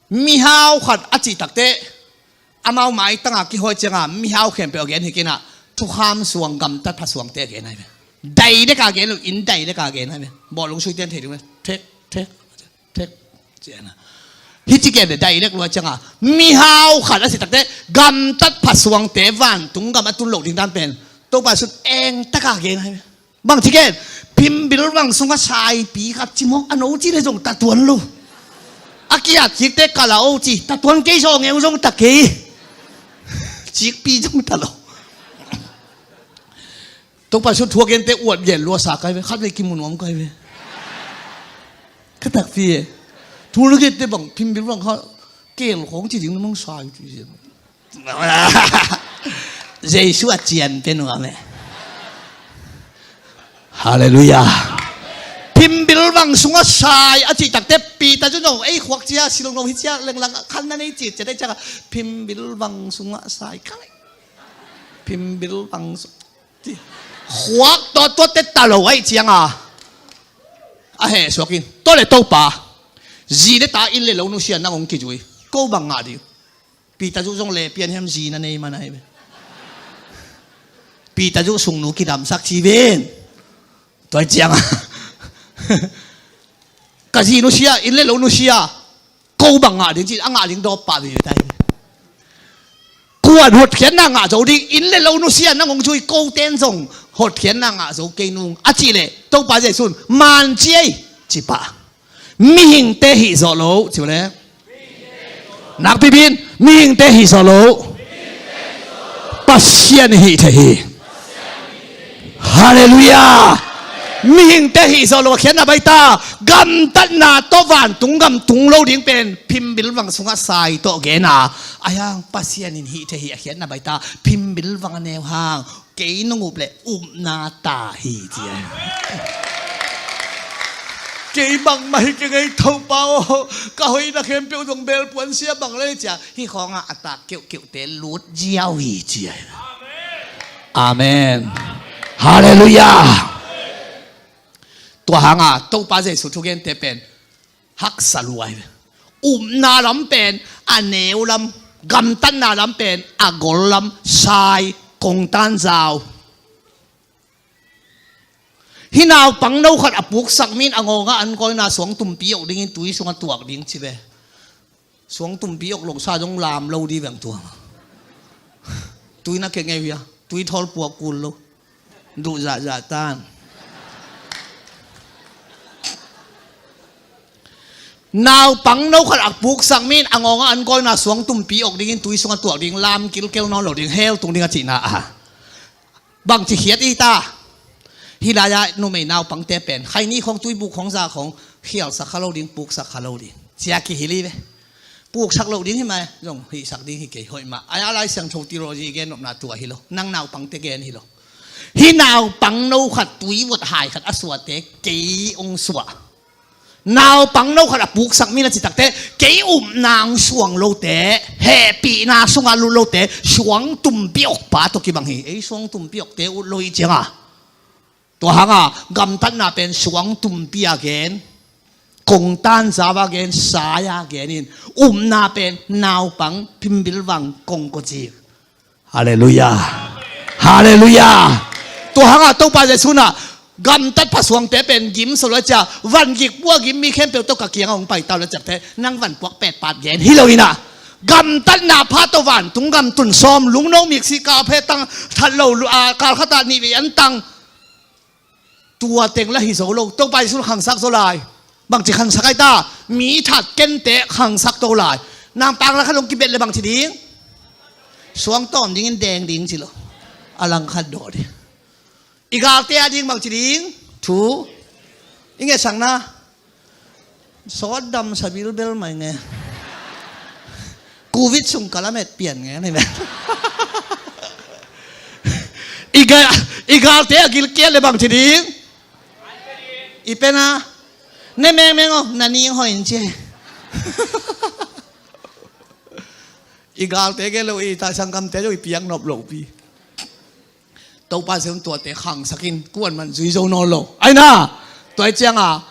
mihau khat a cih takte amau maitanga kihawi cianga mihau khempeuh a gen hi kei inah thukham suang gamtat pha suangte a gen ahi ve. Dai deka gen lo in dai deka gen ahi ve. Bawlung suite an thei ding ve. Thek thek thek ciana hi ci gen le dai dek lua cianga mihau khat a cih takte gamtat pha suangte vantung gam a tun loh ding dan pen Topa sun engtaka gen ahi ve. Bang ci gen phimbil vang sungah saipi khat cimawk a no ci le zong tatuan lo. A kiat cikte kala o ci tatuan kei zawng eu zong ta kei. Cikpi zong ta lo. Topa su thuak gente uat gen lua sa kai ve khat ve kimu nuam kai ve. Ka takpi e. Thu lo gente bang phimbil vang kha kel khong ci ding na mang sai ci. Jesu a cian pe nuam e. Halleluiah. Phimbil vang sungah sai a cih takte Peter cu no ei khuak cia silno hi cia lenglang khan na nei cit cia dei ciaka phimbil vang sungah sai khalai. Phimbil vang sung khuak tawttuatte ta lo aih cianga a heh suakin tawle Topa zi le ta inn le lo nusia nang hong kizui ko bang ngah ding. Peter zu zong le pian hiam zi na nei man ahi ve. Peter zu sungnu kidamsak ci vin. Tua cianga ka zi nusia inn le lo nusia ko bang ngah ding ci a ngah ding dawp pah veve ta hi. Kuan hotkhiatna ngah zo ding inn le lo nusia nang hong zui ko ten zong hotkhiatna ngah zo kei nung a cih leh Topa Jesu'n man ci ei ci pah. Mihingte hih zawh lo ci uh le nakpi bin mihingte hih zawh lo. Pasian hih thei hi. Halleluiah. Mihingte hih zawh lo a khiatna baita gamtatna tawh vantung gam tung lo ding pen phimbil vang sungah sai tawh gena a hiang Pasian in hih thei hi a khiatna baita phimbil vang a neu hang kei nong up le upna ta hi ci a. Kei bangmah hi kei ngei Topa aw ka hoihna khempeuh zong belpuan sia bang le cia hi khawngah a tak keuhkeuhte lut ziau hi ci a. Amen. Halleluiah. Tua hanga Topa Jesu thugente pen haksa luai ve. Upna lam pen a neu lam gamtatna lam pen a gol lam sai kongtan zau. Hi naupang no khat a puksak min a ngawngah an kawina suang tumpi awk dingin tui sungah tuak ding ci ve. Suang tumpi awk lo sa zong lam lo di veng tuang. Tui na kengeu hia tui thawl puak kul lo. Duh zahzah tan. Naupang no khat a puksak min a ngawngah an kawina suang tumpi awk dingin tui sungah tuak ding lam kilkel nawn lo ding hell tung ding a cihna a. Bangci khiat i ta. Hi lai-ah numei naupangte pen khaini khawng tuibuk khawng za khawng khialsak kha lo ding puksak kha lo ding cia kihil hi ve. Puksak lo ding hi mah zong hihsak ding hi kei hoih mah a Lai Siangtho theology gen nopna tua hi lo nang naupangte gen hi lo. Hi naupang no khat tui vot hai khat a suate kei ong suah. Naupang no khat a puksak mi na citakte kei upna ang suang lote hehpihna sungah lut lote suang tumpi awkpa tawh kibang hi. Ei suang tumpi awkte ut lo hi cianga tua hanga gamtatna pen suang tumpi a gen kongtan zau a gen sai a gen in upna pen naupang phimbil vang kongkocik. Halleluiah. Halleluiah. Tua hangah Topa Jesu nah gamtat phasuangte pen gim so lo cia van gik pua gim mi khempeuh tawh ka kiangah hong pai tau le ciakte nang van puak petpat gen hi lo inah gamtatna pha tawh vantung gam tun sawm lungno miksi kal phe tang that lo lu- a kal khatah nih vei an tang Tua teng lah hi zo lo. Topa Jesu khangsak zo lai. Bangci khangsak ai ta? Mi that kente khangsak to lai. Nang pang lah khat hong kibet le bangci ding? Suang tawm dingin deng ding ci lo. A lang khat dawh ding. I galte a ding bangci ding? Thu. I ngetsak na. Sawt dam sa bilbel mai nge. Covid sung kalamet pian nge ni me. I ga, i galte a gilkial le bangci ding? I pen a. Ne mengmeng o, na ning hoih in ci. I galte gel lo, i ta sanggamte zong i piak nop lo pi. Topa Jesu tuate khangsak in, kuan man zui zo nawn lo. Ai na, tua i cianga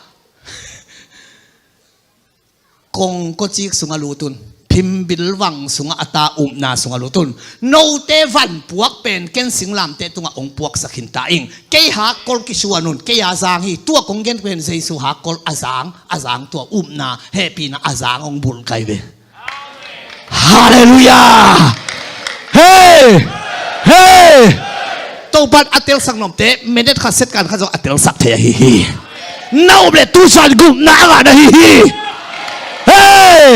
kongkocik sungah lut un, phimbilvang sungah a ta, upna sungah lut un. Note van puak pen ken singlamteh tungah hong puaksak khin ta ing. Kei hakkol kisuan un, kei a zang hi. Tua kong gen pen Jesu hakkol a zang, a zang tua upna, hehpihna a zang hong bulkai ve. Halleluiah! Hei! Hei! Topan a telsak nopte, minute khat, second khat zong a telsak thei ahi hi. Na up le tu zan gupna a ngah na hi hi. Hei!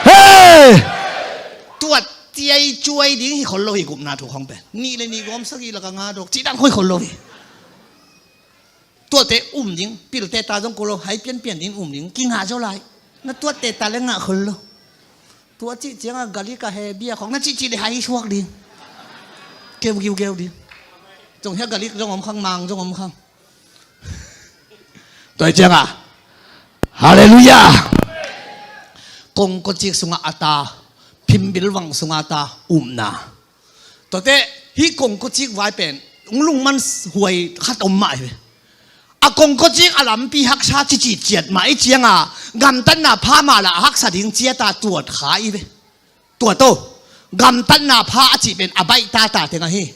Hei! Tuat ciai cuai ding hi khol lo hi gupna thu khong pen. Nih le nih gawm sagih laka nga dok, ci dang khoi khol lo hi. Tuate um ding, pilte ta zong ko lo, hai pianpian ding um ding, kingah zo lai. Na tuate ta le ngah khol lo. Tua cih cianga gali ka he bia khong, na cihcih le hai suak ding. Keu giugeu ding. Zong hia gali zong om khang, mang zong om khang. Tua cianga. Halleluiah. Kongkocik sungah a ta, phimbilvang sungah a ta, upna. Tuate, hih kongkocik vai pen hong lungman huai khat om mah hi ve. A kongkocik a lampi haksa cici ciat mah i cianga, gamtatna pha mah lah a haksa ding ciata tuat kha i ve. Tuat o, gamtatna pha a cih pen a baih tata teng ahi.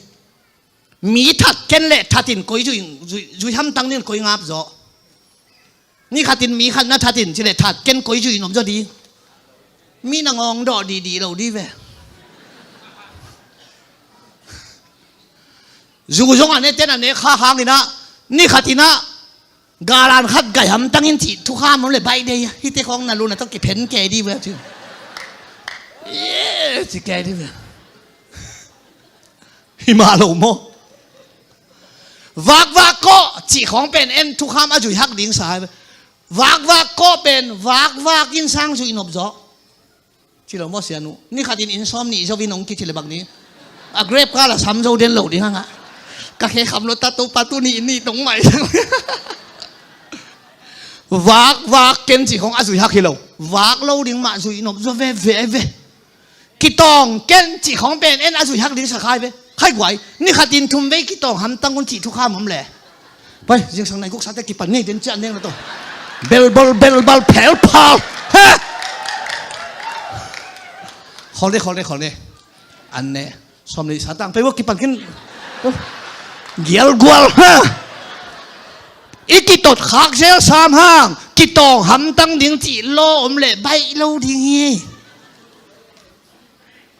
Mi that ken le thatin koi zui, zui, zui hamtang ding koi ngap zaw. Ni khatin mi khat na thatin ci le that ken koi zui nop zaw di. Mi na ngawng dawh dihdih lo di ve. Zu zong a ne ten a ne kha hangin ah, ni khatin ah, galan khat gai hamtangin cih thukham om le baih dei a, hihte khawng na lu na tawh kiphen kei di ve ci. Ye, ci kei di ve. Hi mah lo maw? Vakvak kawh cih khawng pen en thukham a zuih hak ding sa. Vakvak kawh pen vakvak in sang zuih nop zaw. Ci lo maw sianu? Ni khatin inn sawm nih zo in hong kici le bang ni. A grep kal a sam zo den lo ding hangah. Ka khe kham lo ta Topa tuni inn nih tong mai. Vakvak ken cih khawng a zuih hak hi lo. Vak lo ding mah zuih nop zaw veve ve. Kitawng ken cih khawng pen en a zuih hak ding sa khai ve. Khai guai, ni khatin thum vei kitawng hamtang un cih thukham om le. Pai, zingsang nai guk sate kipan ngei den ciah neng na tawh. Belbal, belbal, phelphal. He! Khol ne, khol ne, khol ne. An ne. Sawm le sa tang. Pai vua kipan kin. Gial gual, ha! I kitot khak zel sam hang. Kitawng hamtang ding cih law om le baih lo ding hi.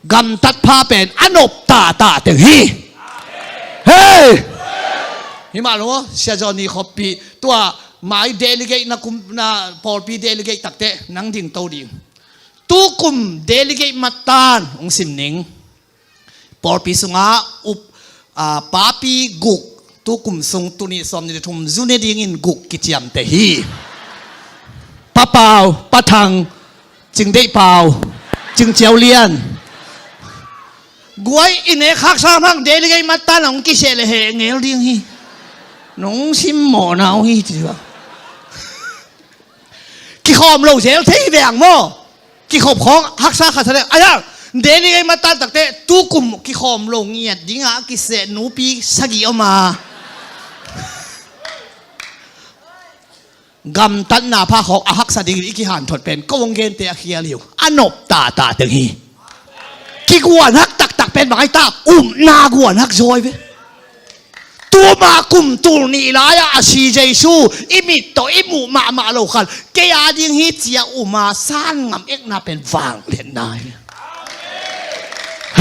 Gamtat pha pen a nop tata teng hi. Hei! Hi mah lo, Sia Johnny Khoppi, tua mai delegate na kum, na pawlpi delegate takte nang ding to ding. Tu kum delegate mattan hong sim ning. Pawlpi sungah up, a, papi guk, tu kum sung tuni sawm ni le thum zu ne dingin guk kiciamteh hi. Pa Pau, Pa Thang, Cing Deih Pau, Cing Ciau Lian. Guai i nek khak sam hang delegate mattan hong kiseh le heh ngel ding hi. Nong simmawhna uh hi ci va. Kikhawm lo zel thei hi ve ang maw? Kikhop khawng haksa khat sa le. Ai hang, delegate mattan takte tu kum kikhawm lo ngiat dingah kiseh nupi sagih om a. Gamtatna pha khawng a haksa dingin i kihanthot pen ko hong gente a khial hi uh. A nop tata teng hi. Kiguan hak taktak pen bang ai ta, upna guan hak zaw ve. Tuma kum tul nih lai-ah a si Jesu i mit tawh i muh mahmah lo khan kei a ding hi ci-a um a san ngam ekna pen vangliatna hi.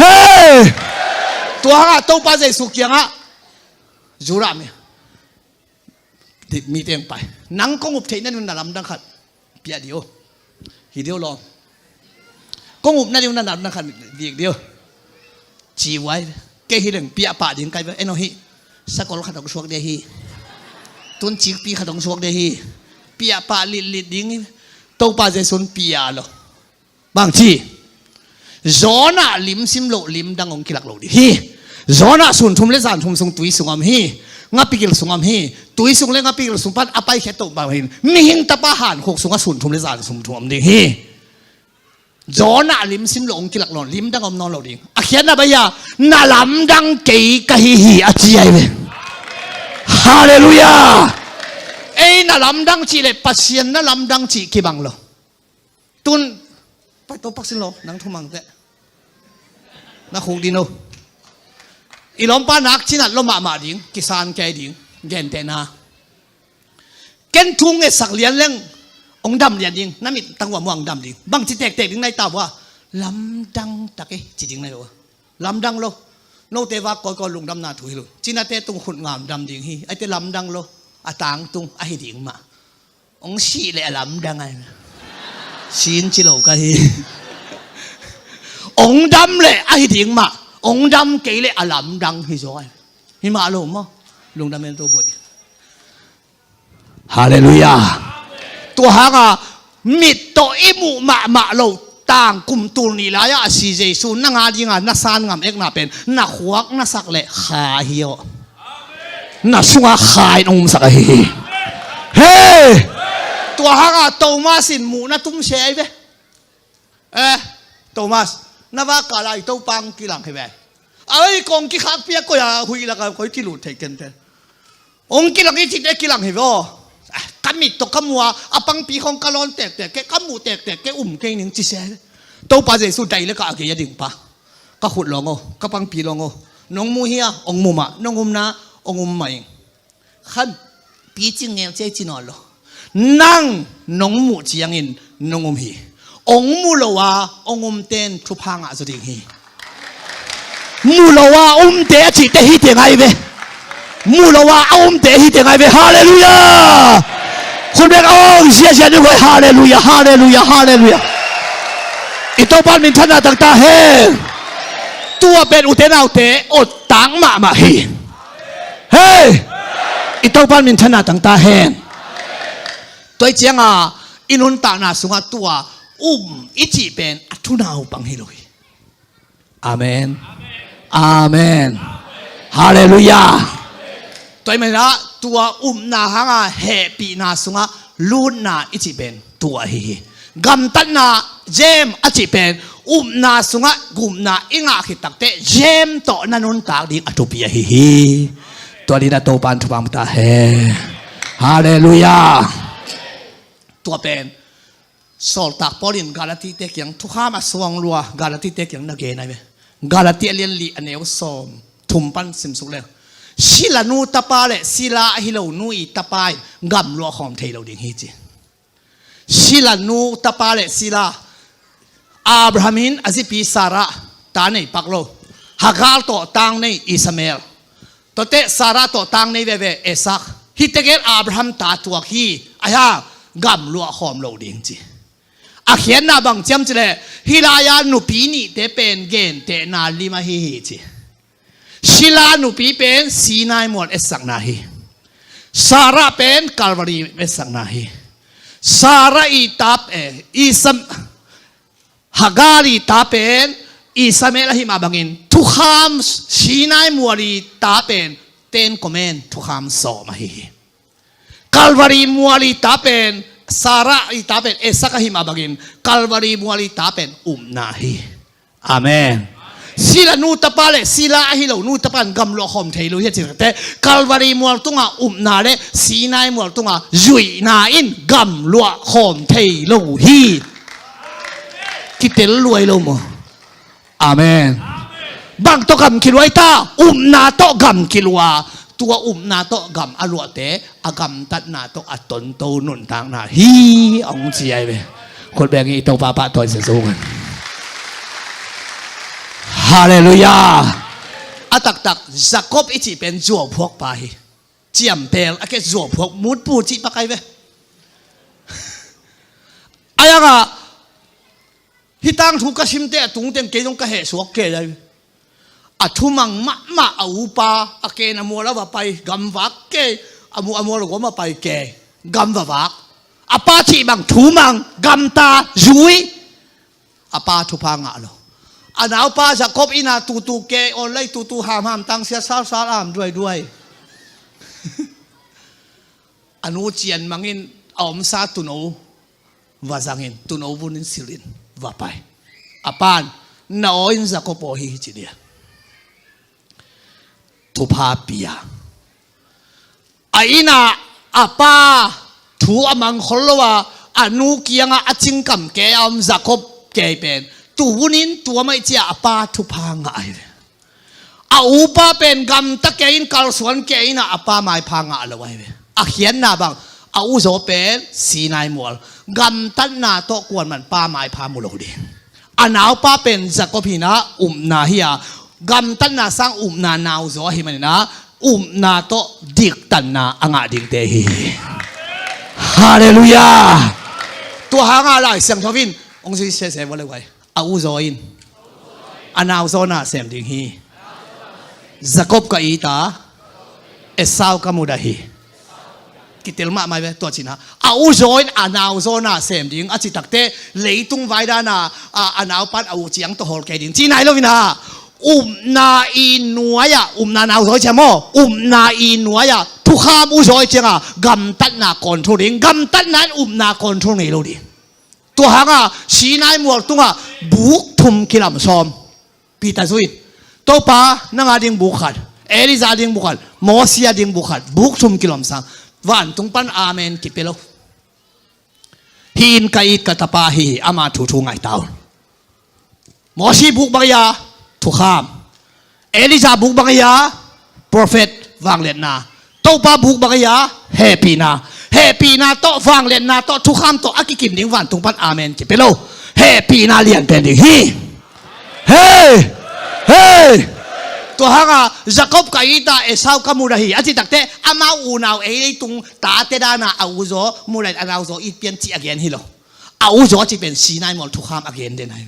Hei! Tua hangah Topa Jesu kiangah Judah mi Mite hong pai. Nang kong up theih nading na lamdang khat piak dih o. Hi dih o lawm. Kong up nading na lamdang khat piak dih o. Ci uh ai ve. Kei hi leng piak pah ding ka hi ve. En aw hi. Sakol khat hong suak ding hi. Tun cikpi khat hong suak ding hi. Piak pah litlit ding hi. Topa Jesu in piak lo. Bang ci? Jonah lim sim loh lim dang hong kilak lo ding hi. Jonah sun thum le zan thum sung tui sung om hi. Ngapigil sung om hi. Tui sung le ngapigil sung pan a paikhiat toh bang hi. Mihing Tapa hankhuk sungah sun thum le zan thum thum om ding hi. Jonah lim sim loh hong kilak lo, lim dang om nawn lo ding. A khiatna bang hiam? Na lamdang kei ka hi hi a ci ai ve. Halleluiah. Ei na lamdang cih le Pasian na lamdang cih kibang lo. Tun pai to pak sin lo, nang thumang teh. Na khuk ding lo. I lawmpa nak cinat lo mahmah ding, kisan kei ding, gentehna. Ken thu ngetsak lian leng hong dam lian ding, na mit tang uh a muang dam ding. Bangci tektek ding na hi ta uh a, lamdang tak e ci ding na hi uh a. Lamdang lo. Note vak kawikawi lungdamna thu hi lo. Cinate tung khut ngam dam ding hi. Aite lamdang lo. A tangtung ahi ding mah. Hong sih leh a lamdang ai. Sin ci lo ka hi. Hong dam leh ahi ding mah. Hong dam kei leh a lamdang hi zaw ai. Hi mah lo maw. Lungdam en to boih. Halleluiah. Tua hanga mit tawh i muh mahmah lo tangkum tul nih lai-ah a si Jesu nang a dinga na san ngam ekna pen na khuak na sak le kha hi aw. Na sunga kha in hong omsak ahi hi. Hei! Tua hanga Thomas in muhna tumsia ai ve. Eh, Thomas, na vak kal a i Topa hong kilang hi ve. Ai, kong kikhakpia koi a huih laka koi kilut thei kente. Hong kilang i cite kilang hi ve aw. Ah, ka mit tawh ka mu a, a pangpi khong ka lawn tektek ke, ka mu tektek ke um kei ning ci se. Topa Jesu dai le ka a gei a ding pa. Ka khut lawng aw, ka pangpi lawng aw. Nong mu hi a, hong mu mah, nong umna, hong um mah ing. Khan picing ngeu cia i ci nawn lo. Nang nong muh ciangin nong um hi. Hong mu lo a hong umte in thupha ngah zaw ding hi. Mu lo a umte a cihte hi teng ai ve. Mu lo a a umte hi teng ai ve. Halleluiah. Khun bek a hong ziazia ding vai. Halleluiah, halleluiah, halleluiah. I Topa minthanna tangta hen. Tua pen ute naute awt tang mahmah hi. Hei! I Topa minthanna tangta hen. Tua i cianga i nuntakna sungah tua um i cih pen a thunau pang hi lo hi. Amen. Amen. Halleluiah. Tua i manah tua upna hanga hehpihna sungah lutna i cih pen tua ahi hi. Gamtatna, zem a cih pen upna sungah gupna i ngah khit takteh zem tawh na nuntak ding a thupi ahi hi. Tua dina Topa in thupha ta hen. Halleluiah. Tua pen Sawltak Paul in Galatite kiang thukham a suang lua Galatite kiang na gen ai ve. Galati a lian li a neu sawm thum pan simsuk leng, silanu tapa le sila ahi lo nu i tapa in gamluah khawm thei lo ding hi ci. Silanu tapa le sila, Abraham in a zipi Sarah ta nei pak lo. Hagar tawh tang nei Ishmael. Tuate Sarah tawh tang nei veve Isaac. Hihte gen Abraham ta tuak hi. Ahi hang gamluah khawm lo ding ci. A khiatna bang ciam cileh hih lai-a nupi nihte pen gentehna lim ahi hi ci. Sila nupi pen Sinai mual etsakna hi. Sarah pen Calvary etsakna hi. Sarah i tap eh, Isam, Hagar i ta pen Ishmael ahi mah bangin thukham, Sinai mual i ta pen Ten Command thukham sawm ahi hi. Calvary mual i ta pen, Sarah i ta pen Isaac ahi mah bangin Calvary mual i ta pen upna hi. Amen. Sila nu tapa le sila ahi lo nu tapa in gamluah khawm thei lo hi a cihte, Calvary mual tunga upna le Sinai mual tunga zuihna in gamluah khawm thei lo hi. Kitel luai lo maw? Amen. Bang tawh gam kilua i ta, upna tawh gam kilua. Tua upna tawh gam a luahte a gamtatna tawh a tonto nuntakna hi hong ci ai ve. Khut beng i Topa pahtawi sia zong. Halleluiah. A taktak Jacob i cih pen zuauphuakpa hi. ciampel a ke zuahphuak mutpu cih pakai ve. Ayangah hih tangthu ka simte a tungteng kei zong ka hehsuak kei lai. A thumang mahmah a upa a ken a mual a va pai gamvak kei, a mu a mual a gom a pai kei gamvavak. A pa cih bang thumang gamta zui. A pa thupha ngah lo. A naupa Jacob ina tutu kei online tutu hamham tangsia salsal am duaiduai. A nu cian mangin a omsa tuno va zangin tuno vunin silhin va pai. A pan na aw in Jacob aw hi hi ci dia. Thupha pia. A ina a pa thu a mangkhol lo a a nu kianga a cingkam kei a om Jacob kei pen tuvunin tua maih cia a pa thupha ngah ahi ve. A upa pen gamta kei in kalsuan kei ina a pa maipha ngah lo ahi ve. A khiatna bang a uzaw pen Sinai mual gamtatna tawh kuanman pa maipha mu lo ding. A naupa pen Jacob hina upna hi a gamtatna sang upna nauzaw ahi manina upna tawh diktanna a ngah dingte hi. Halleluiah. Tua hanga Lai Siangtho in hong zui sese vua le guai. A uzaw in a nauzaw na sem ding hi. Jacob ka it a Esau ka mudah hi. Kitel mahmah ve tua cina a uzaw in a nauzaw na sem ding a citakte leitung vaidana a naupan a u ciang tawh hawl kei ding ci nai lo ina upna i nuai-ah upna nauzaw i ciam aw upna i nuai-ah thukham uzaw i cianga gamtatna control ding gamtatna in upna control ngei lo ding. Tua hanga Sinai mual tunga buk thum kilam sawm. Peter zui in Topa nanga ding buk khat, Elijah ding buk khat, Mosi a ding buk khat buk thum kilawmsang. Vantung pan amen kipia lo. Hi in ka it ka tapa hi hi ama thuthu ngaita un. Mosi buk bang hi a thukham. Elijah buk bang hi a prophet vangliatna. Topa buk bang hi a hehpihna. Hehpihna tawh vangliatna tawh thukham tawh a kikim ding vantung pan amen kipia lo. Hehpihna lianpen ding hi. Hei! Hei! Tua hanga Jacob ka it a Esau ka mudah hi a citakte amau unau ei leitung tate dana a uzaw mudah in a nauzaw it pian cih a gen hi lo. A uzaw a cih pen Sinai mual thukham a gen den ahi.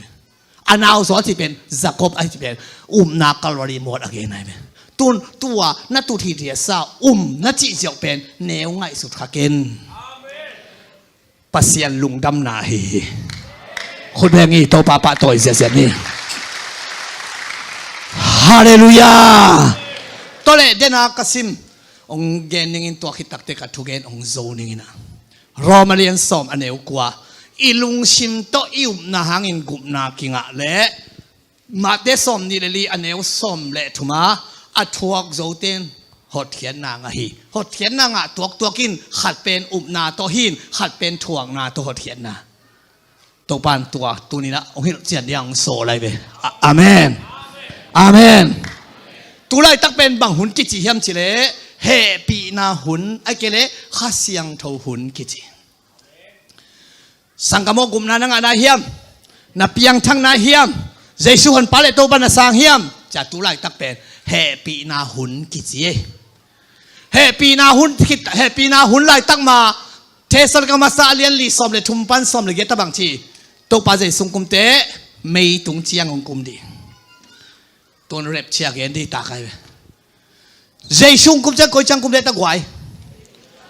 A nauzaw a cih pen Jacob a cih pen upna Calvary mual a gen ahi. Tun tua na tut hi riasa um na cih ziauh pen neu ngaihsut kha ken. Pasian lungdamna hi hi. Khut beng hi Topa pahtawi ziaziat ni. Halleluiah. Tawleh dena ka sim hong gen ningin tua khit takte ka thugen hong zo ningin a Roma lian sawm a neu kua i lungsim tawh i upna hangin gupna kingah leh Mate sawm nih le li a neu sawm le thuma a thuak zoten hotkhiatna ngah hi. Hotkhiatna ngah tuaktuak in khat pen upna tawh hin khat pen thuakna tawh hotkhiatna. Topan tua tuninah hong hilh cian diang hong sawl lai ve. Amen. Amen. Tulaitak pen bang hun kici hiam cileh hehpihna hun a kele Kha Siangtho hun kici. Sangkam aw gupna na ngah nai hiam? Na piangthak nai hiam? Jesu honpa le Topa na sang hiam? Cia tulaitak pen hehpihna hun kici. Hehpihna hun khit hehpihna hun laitak ma Thessalonika masa a lian li sawm le thum pan sawm le giat tabang ci. Topa Jesu hong kumte mei tung ciang hong kum dih. Tuan rapture gen dih tak ai ve. Jesu hong kum ciang koi ciang kum dih tak guai.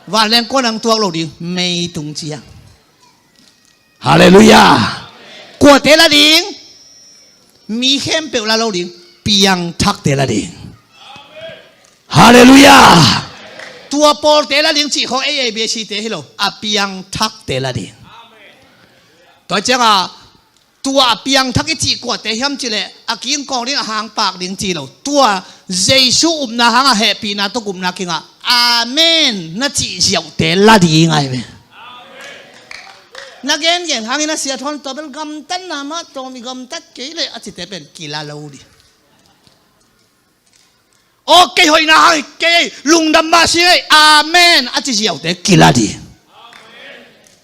Vanleng kuan ang tuak lo dih mei tung ciang. Halleluiah. Kuate la ding? Mi khempeuh la lo ding. Piangthakte la ding. Halleluiah. Tua pawlte la ding cih khawng ei ei biasite hi lo a piangthakte la ding. Tua ciangah tua a piangthak i cih kuate hiam cileh a kingkawng ding a hangpak ding ci lo. Tua Jesu upna hangah hehpihna tawh gupna kingah amen na cih ziauhte la ding ai ve. Na gengen hangin a sia thawn tua bel gamtatna mah tawm i gamtat kei leh a cite pen kila lo dih. Aw kei hoihna hang kei lungdam mah si ei amen a ci ziauhte kila dih.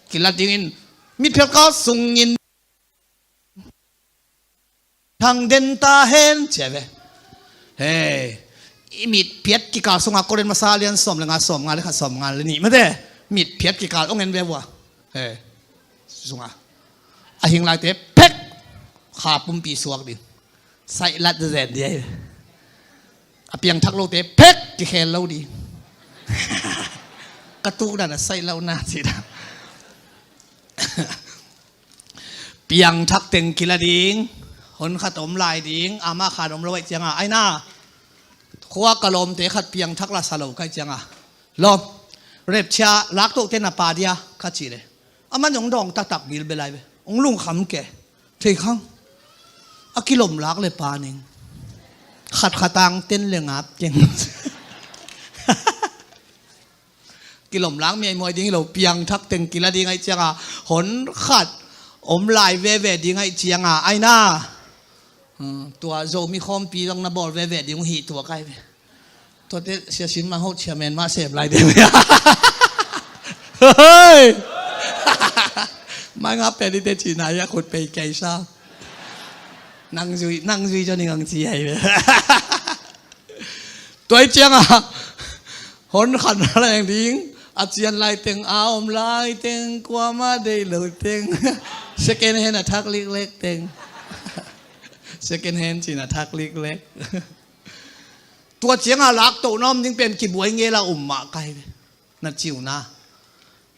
Kila dingin mitphelkal sungin thang den ta hen cia ve. Hei, I mitphiat kikal sungah Korin masa lian sawm le nga, sawm nga le khat, sawm nga le nih mate. Mitphiat kikal hong en ve vua. Eh, sungah a hing laite phek, kha pumpi suak ding. Saihlat zen ding ahi. A piangthak lote phek, kikhel lo ding. Ka tukna na saih lo na ci dan. Piangthak teng kila ding, hon khat om lai ding, ama khan om lo aih cianga, aina. Khua ka lawmte khat piangthak la sa lo kai cianga. Lawm, repchia laktohte na pa dia, ka ci le. Aman hong dawng taktak bilbel lai ve. Hong lungkham ke. Thei khang. A kilom lak le pa ning. Khat khatang ten le ngap keng. Kilom lak miaimuai ding hi lo, piangthak teng kila ding aih cianga, hon khat om lai veve ding aih cianga, aina. Hmm, tua Zomi khawmpi zong na bawl veve ding uh hi tua kai ve. Tuate siasin mah hoh ciamen mah sem lai ding. Hei! Mai nga pen ite cina ya khut pei kei sa. Nang zui, nang zui jo ning ang ci hai ve. Tua aih cianga, hon khat na leng ding, a cian lai teng, a om lai teng, kuama dei lo teng. Second hand a thak liklek teng. Second hand cin a thak liklek. Tua cianga laktohna om ding pen kibuai ngel a um mah kai ve. Na ciuna.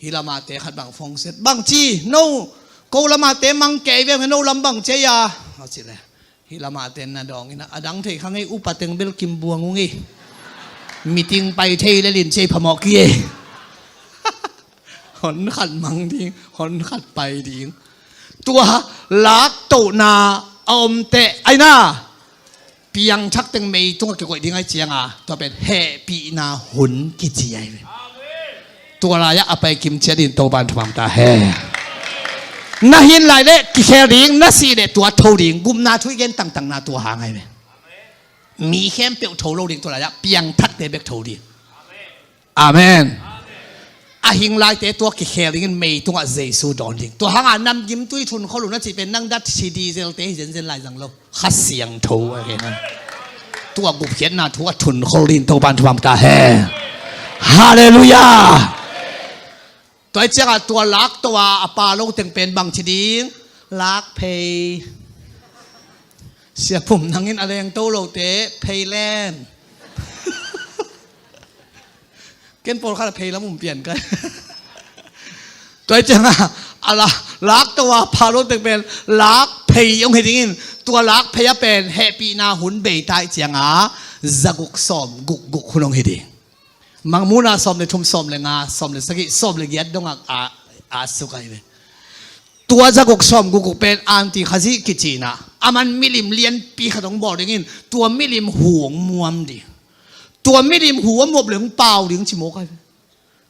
Hi lamate khat bang phone set. Bang ci, no, ko lamate mang kei ve, no lam bang ci a. A ci le. Hi lamate na dawng ina. A dang thei kha ngei upa teng bel kim buang ung i. Meeting pai thei le lin ci ei phamawh ki ei. Hon khat mang ding, hon khat pai ding. Tua laktohna a om teh, aina. Piangthak teng mei tungah kikoih ding aih cianga, tua pen hehpihna hun kici ahi ve. Tua lai-ah a pai kim ciat in Topan thupha ta hen. Na hin lai leh kikhel ding, na sih leh tua tho ding, gupna thu i gen tangtangna tua hang ahi ve. Mi khempeuh tho lo ding, tua lai-ah piangthakte bek tho ding. Amen. A hing laite tua kikhel dingin mei tungah Jesu dawn ding. Tua hanga namgimtui thunkhol uh na cih pen nang dat si diesel te hi zenzen lai zang lo. Kha Siangtho a gen a. Tua gupkhiatna thu a thunkhol dingin Topan thupha ta hen. Halleluiah. Tua aih cianga tua lakto a a pa lo teng pen bang ci ding. Lak phei. Siapum nangin a lengto lote phei len. Ken pawlkhat a phei lam um pian kai. Tua aih cianga a la, lakto a pa lo teng pen lak phei hong hi dingin, tua lak phei a pen hehpihna hun bei ta aih cianga zaguk sawm guk guk hun hong hi ding. Mangmuhna sawm le thum, sawm le nga, sawm le sagih, sawm le giat dongah a, a suk ahi ve. Tua zaguk sawm guk guk pen antikhazih kicihna. Aman milim lianpi khat hong bawl dingin tua milim hu hong muam ding. Tua milim hu a muap le hong pau ding ci mawk ahi ve.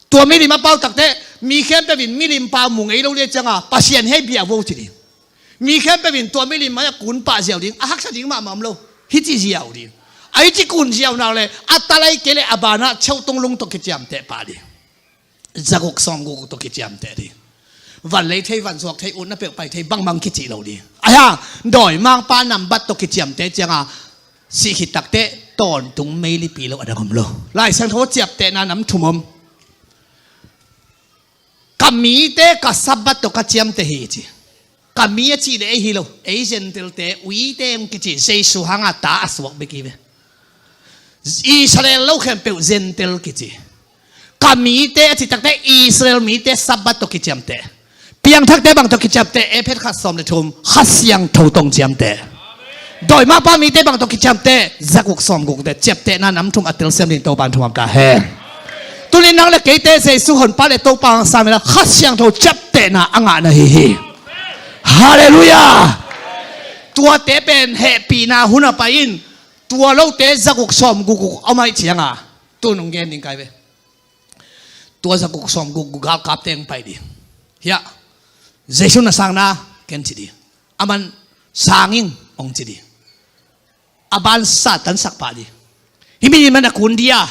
Tua milim a pau takteh mi khempeuh in milim pau mu ngei lo le cianga Pasian hei bia vo ci ding. Mi khempeuh in tua milim a kun pah ziau ding, a haksa ding mahmah om lo. Hih ci ziau ding. A hih ci kun ziau nak le a talai kei le a banah cheuh tung lung tawh kiciamteh pah ding. Zaguk sawm guk tawh kiciamteh ding. Van lei thei, van zuak thei, utna peuh pai thei bangbang kicih lo ding. Ahi hang dawimangpa nambat tawh kiciamteh cianga sih khit takteh tawntung meilipi lo a dang om lo. Lai Siangtho ciaptehna nam thum om. Ka mite ka Sabbath tawh ka ciamteh hi ci. Ka mi a cih le ei hi lo, ei Gentile-te, uite hong kici, Jesu hanga ta a suak bek hi ve. Israel lo khempeuh Gentile kici. Ka mite a cih takteh Israel mite Sabbath tawh kiciamteh. Piangthakte bang tawh kiciamteh, Efesa khat sawm le thum, Kha Siangtho tawh ciamteh. Dawimangpa mite bang tawh kiciamteh, zaguk sawm guk teh, ciaptehna nam thum a telsiam ding Topan thupha ta hen. Tuni nang le keite Jesu honpa le Topa hong sam inla Kha Siangtho ciaptehna a ngahna hi hi. Halleluiah. Tuate pen hehpihna hun a pai in, tua lote zaguk sawm guk guk om aih cianga tun hong gen ding kai ve. Tua zaguk sawm guk guk galkapte hong pai ding. Hiah, Jesu na sang na, ken ci ding. Aman sang ing hong ci ding. A ban Satan sak pah ding. Hih mi man a kun dia.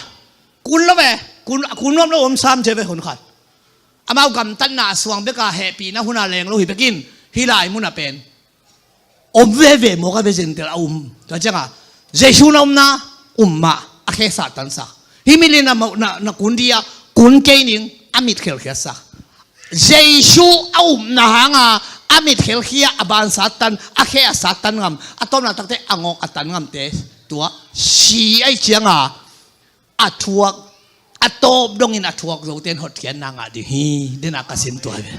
Kun lo ve. Kun, a kun nuam lo om sam ci ve hun khat. Amau gamtatna a suang beka hehpihna huna leng lo hi bekin hih lai muna pen om veve mawk a ve, Gentile a um. Tua cianga Jesu na omna um mah. a khe Satan sa. Hih milim na, na, na kun dih a, kun kei ning, a mit khelkhiat sa. Jesu a upna hanga a mit khelkhia, a ban Satan, a khe a Satan ngam, a tawpna takte a ngawk a tan ngamte, tua si ai cianga a thuak, a tawp dongin a thuak zoten hotkhiatna ngah ding hi, dena ka sin tua hi ve.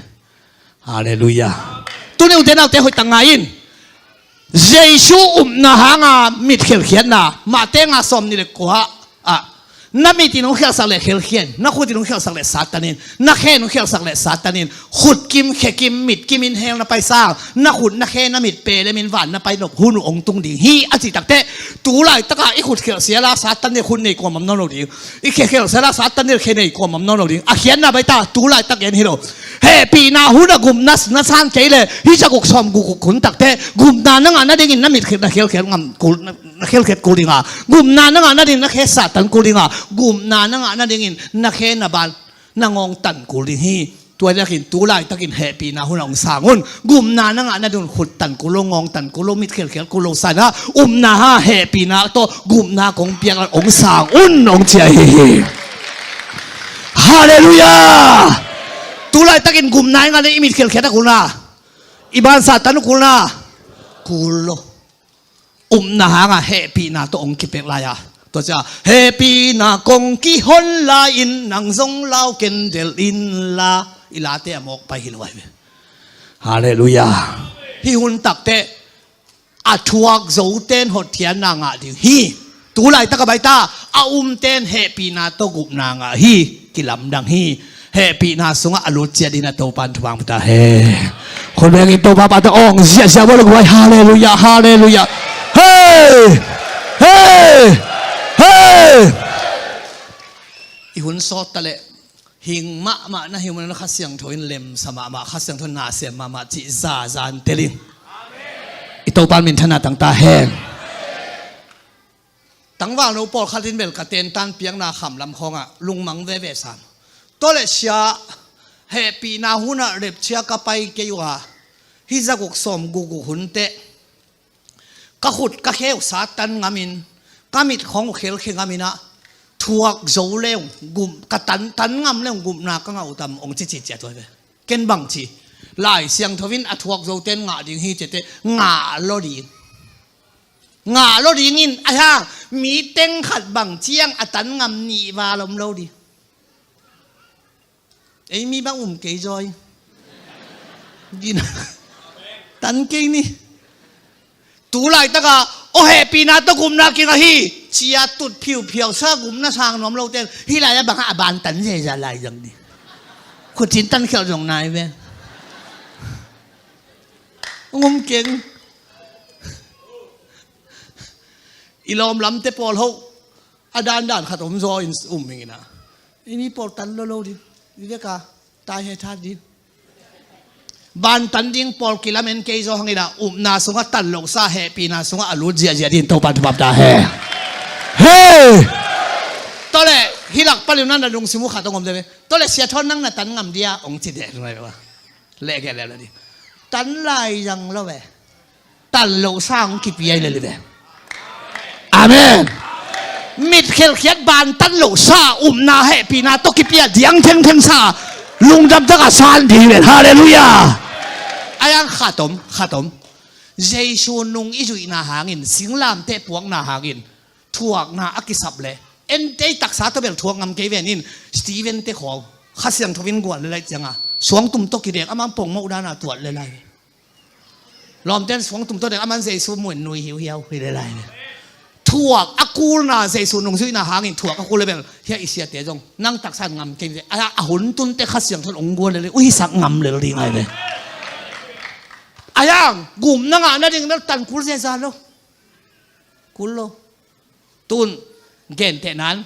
Halleluiah. Tuni ute naute hoih tak ngah in. Jesu upna hanga mit khelkhiatna, Mate nga sawm nih le kua ah, na mit in hong khialhsak le khelkhia in, na khut in hong khialhsak le Satan in, na khe in hong khialhsak le Satan in, khut kim, khe kim, mit kim in hell na pai sang, na khut, na khe, na mit pelem in van na pai nop hun uh hong tung ding hi, a cih takte, tu laitaka i khut khialh siala Satan in khut nei kuamah om nawn lo ding, i khe khialh siala Satan in khe nei kuamah om nawn lo ding, a khiatna baita, tu laitak gen hi lo. Hehpihna hun a gupna na san kei le, hih zaguk sawm gukguk hun takte, gupna na ngah nadingin na mit na khelkhiat ngam kul, na khelkhiat kul dinga, gupna na ngah nadingin na khe Satan kul dinga, gupna na ngah nadingin na khe na ban na ngawng tan kul ding hi. Tua laitak in, tu laitakin hehpihna hun a hong sang un. Gupna na ngah nadingin khut tan kul lo, ngawng tan kul lo, mit khelkhiat kul lo, sana upna ha hehpihna tawh gupna kong piak a hong sang un, hong ci ahi hi. Halleluiah. Tu laitakin gupna i ngah le i mit khelkhiat a kulna, i ban Satan a kulna, kul lo. Upna hanga hehpihna tawh hong kipek lai-a, tua cia hehpihna kong kihon lai-in nang zong lau ken delh inla, i late a mawk pai hi lo ahi ve. Halleluiah. Hih hun takte a thuak zoten hotkhiatna ngah ding hi. Tu laitak a baita, a umten hehpihna tawh gupna ngah hi. Kilamdang hi. Hehpihna sungah a lut ciat dingin a Topan thupha pia ta hen. Khut bengin Topa pahtak hong ziahziah bawlung vai. Halleluiah, halleluiah. Hei! Hei! Hei! I hun sawt ta leh hing mahmah na hi uh manin Kha Siangtho in lemsa mahmah, Kha Siangtho in na sem mahmah cih zaza in tel in. I Topa minthanna tang ta hen. Tangvalno pawlkhat in bel ka tentan piakna khamlam khawngah lungmang veve sam. Tua leh sia, hehpihna hunah rapture ka pai kei uh a, hih zaguk sawm gukguk hun teh ka khut ka khe uh Satan ngamin, ka mit khawng uh khelkhia ngamin ah, thuak zo le ung, gum, ka tan, tan ngam le ung gupna ka ngah uh tam, hong ci ci ciat uh hi ve. Ken bang ci, Lai Siangtho in a thuak zoten ngah ding hi ci teh, ngah lo ding. Ngah lo dingin, ahi hang, mi teng khat bang ciang a tan ngam nih val om lo ding. Ei mi bang um kei zaw. Gina. Tan kei ni. Tu laitaka, aw hehpihna tawh gupna kingah hi, cia tut phiuphiau sa gupna sang nuam loten, hih lai-ah bangah a ban tan zeza lai zang ni. Khutin tan khialh zong nai ve. Ngum keng. I lawm lamte pawl hoh a dandan khat om zaw in um hing ina. I mi pawl tan lo lo ding. I veka tai he that ding. Ban tan ding pawl kilamen kei zaw hang ina, upna sungah tan lo sa, hehpihna sungah a lut ziahziah ding Topa thupha pia ta hen. Hei! Tua leh hih lak panin na lungsim uh khat hong om deuh ve. Tua leh Sia Thawn nang na tan ngam dia hong ci deuh. Leh kei leh lo ding. Tan lai zang lo ve. Tan lo sa hong kipia hi lel hi ve. Amen. Mit khelkhiat ban tan lo sa, upna hehpihna tawh kipia diang thengtheng sa, lungdam taka san ding hi ve. Halleluiah. Ahi hang khat om, khat om. Jesu nung i zuihna hangin, singlamteh puakna hangin, thuakna a kisap leh, en tei taksa tawh bel thuak ngam kei ven in, Stephen te khawng Kha Siangtho in gual le lai cianga, suangtum tawh kidek, amang pongmoh dana tuat le lai. Lawmten suangtum tawh dek, aman Jesu muin nui hiuhiau hi le lai. Thuak a kulna, Jesu nungzuihna hangin thuak a kul le bel, hia i siate zong nang taksa in ngam kei ve. A, a hun tunte Kha Siangtho in hong gual le le, uisak ngam lel ding ahi ve. Ahi hang gupna ngah nading bel tan kul zeza lo. Kul lo. Tun, gentehnan,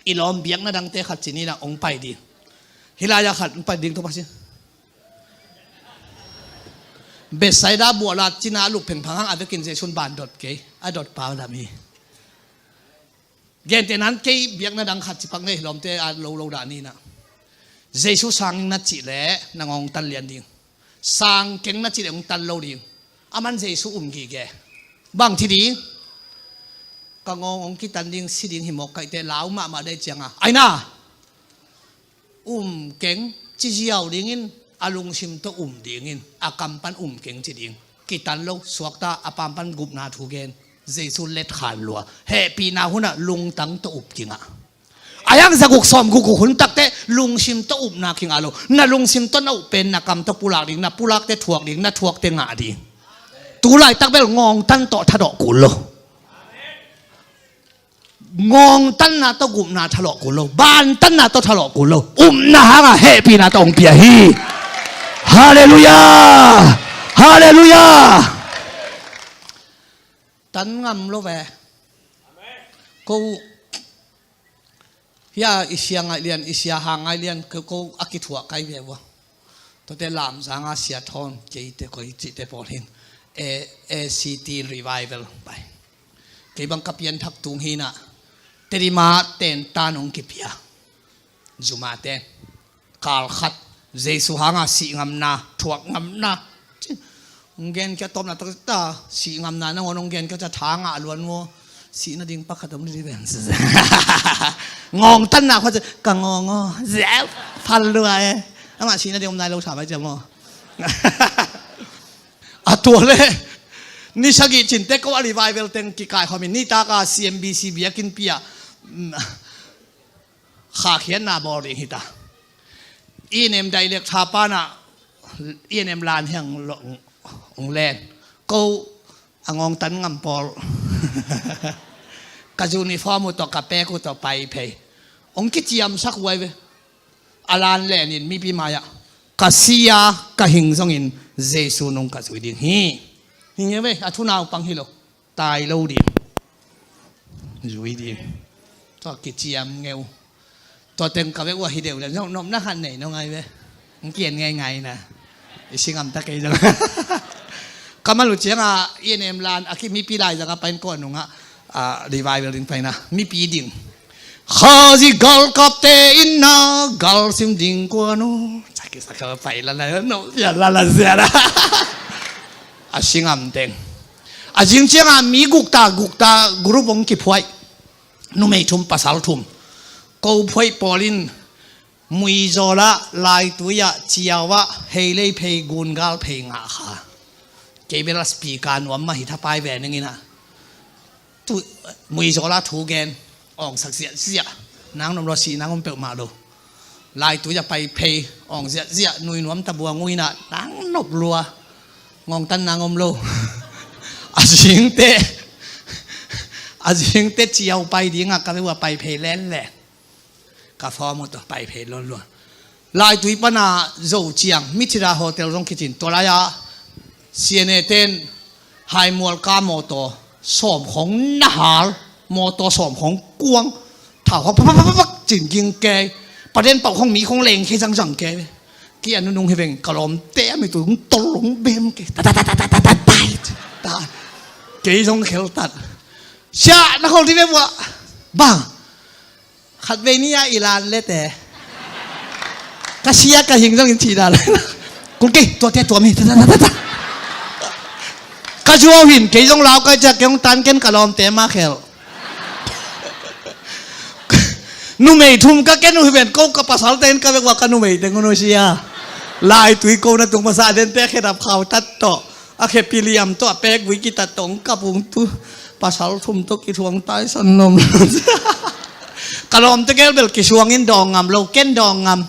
i lawm biakna dangte khat ci ni na hong pai ding. Hih lai-ah khat hong pai ding Topa sin. Bethsaida buahlat cina a lup phengphang hang a vekin Jesu in ban dot kei, a dot pau lam hi. Gentehnan kei biakna dang khat ci pak nei, hi lawmte a lo lo dah ni na. Jesu sang na cih leh na ngawng tan lian ding. Sang keng na cih leh hong tan lo ding. Aman Jesu um gige. Bang ci ding? ka ngawng hong kitan ding, si ding hi mawk ka hih teh, lau mahmah dei cianga, aina, um keng, ci ziau dingin, a lungsim tawh um dingin, a kam pan um keng ci ding. Kitan lo, suakta, a paam pan gupna thu gen. Jesu letkhan lua. Hehpihna hunah lungtang tawh up kingah. A hiang zaguk sawmguk guk hun takteh lungsim tawh upna kingah lo. Na lungsim tawh na up pen na kam tawh pulak ding, na pulakte thuak ding, na thuakte ngah ding. Tu laitak bel ngawngtan tawh thadawh kul lo. Ngawngtanna tawh gupna thalawh kul lo, bantanna tawh thalawh kul lo, upna hanga hehpihna tawh hong pia hi. Halleluiah. Halleluiah. Tan ngam lo ve. Ko uh, hia i sia ngaih lian, i sia hang ngaih lian, ko, ko a kithuah kai ve uh a. Tuate lamzanga sia thawn, keite koi cihte pawl hin, A C T Revival pai. Kei bang ka pianthak tung hinah, Tedim ah tentan hong kipia. Zuma ten. Kal khat, Jesu hanga sih ngamna, thuak ngamna. Hong gen kia tawpna takta, sih ngamna nangawn hong gen kia ca tha ngah luan maw. Sih nading pakhat om didi ven. Ngawngtanna khua ca, ka ngawng aw. Zep, phal lua e. Amah sih nading om nai lo sa bai cia maw. A tua le. Ni sagih cinte ko a revival teng kikaikhawmin nitaka C M B C biakinnpi ah, mm, khakhiatna bawl ding hita. I nem dailek tha panah i nem lan hiang lo, ong len. Ko a ngawngtan ngam pawl. Ka uniform uh tawh, ka pek uh tawh pai phei. Ong kiciamsak huai ve. A lan lenin mipi mai-ah, ka si a, ka hing zongin Jesu nung ka zui ding hi. Hi ngeu ve, a thunaupang hi lo. Tai lo ding. Zui ding. Tua kiciam ngeu. Tua teng ka vek uh a hi deuh le, nopna khat nei no ngai ve. Hong kian ngaingai na. I si ngamta kei zong. Ka mal uh cianga, i nem lan, a ki mipi lai zanga pain ko a nunga, a, revival ding paina. Mipi ding. Khazih galkapte inna galsim ding kuan uh. Caki sakal pai lala, no, ya lala zia la. A si ngam teng. A zing cianga mi gukta, gukta group hong kiphuai. Numei thum, pasal thum. Ko phuai pawlin muizawlah, laitui ah, ciau ah, heilei phei, gungal phei ngah kha. Kei bel a speaker nuam mah hi thapai ve ning inah. Tu, muizawlah thu gen, awngsak ziahziah. Nang nuam lo si, nang om peuhmah lo. Laitui ah pai phei, awng ziahziah, nui nuam tabuang uh inah, nang nop lua. Ngawngtan nang om lo. A zingte, a zingte ciau pai dingah ka veu a pai phei lenlen. Ka form uh tawh pai phei luanluan. Laitui pana Zo ciang, Mithira Hotel zong kicin, tua lai-a C N A ten Haimual ka mawtaw sawm khong na hal, mawtaw sawm khong kuang, thau khong pak pak pak pak cin ging kei. Paden pauh khong mi khong leng kei zangzang kei. Ki a nunung hi veng, ka lawmte a mi tung tol long bem kei. Ta ta ta ta ta ta ta ta. Kei zong kheltat. Sia na khol di ve bua. Bang. Khatvei ni-a i lan lete. Ka sia ka hing zongin thihna lai. Kul kei, tuate tuam hi. Ta, ta, ta, ta, ta. Ka zuau hin, kei zong lau kai ciah, kei hong tan ken ka lawmte ma khel. Numei thum ka ken uh hi ven, ko ka pasal ten ka vek ua ka numei teng un uh sia. Laitui ko na tung masa den te khedap khau tat tawh. A khepi liam tawh a pek vui kitat tawh hong kap ung tu. Pasal thum tawh kithuang taisan nom. Ka lawmte gel bel kisuangin dawng ngam lo, ken dawng ngam.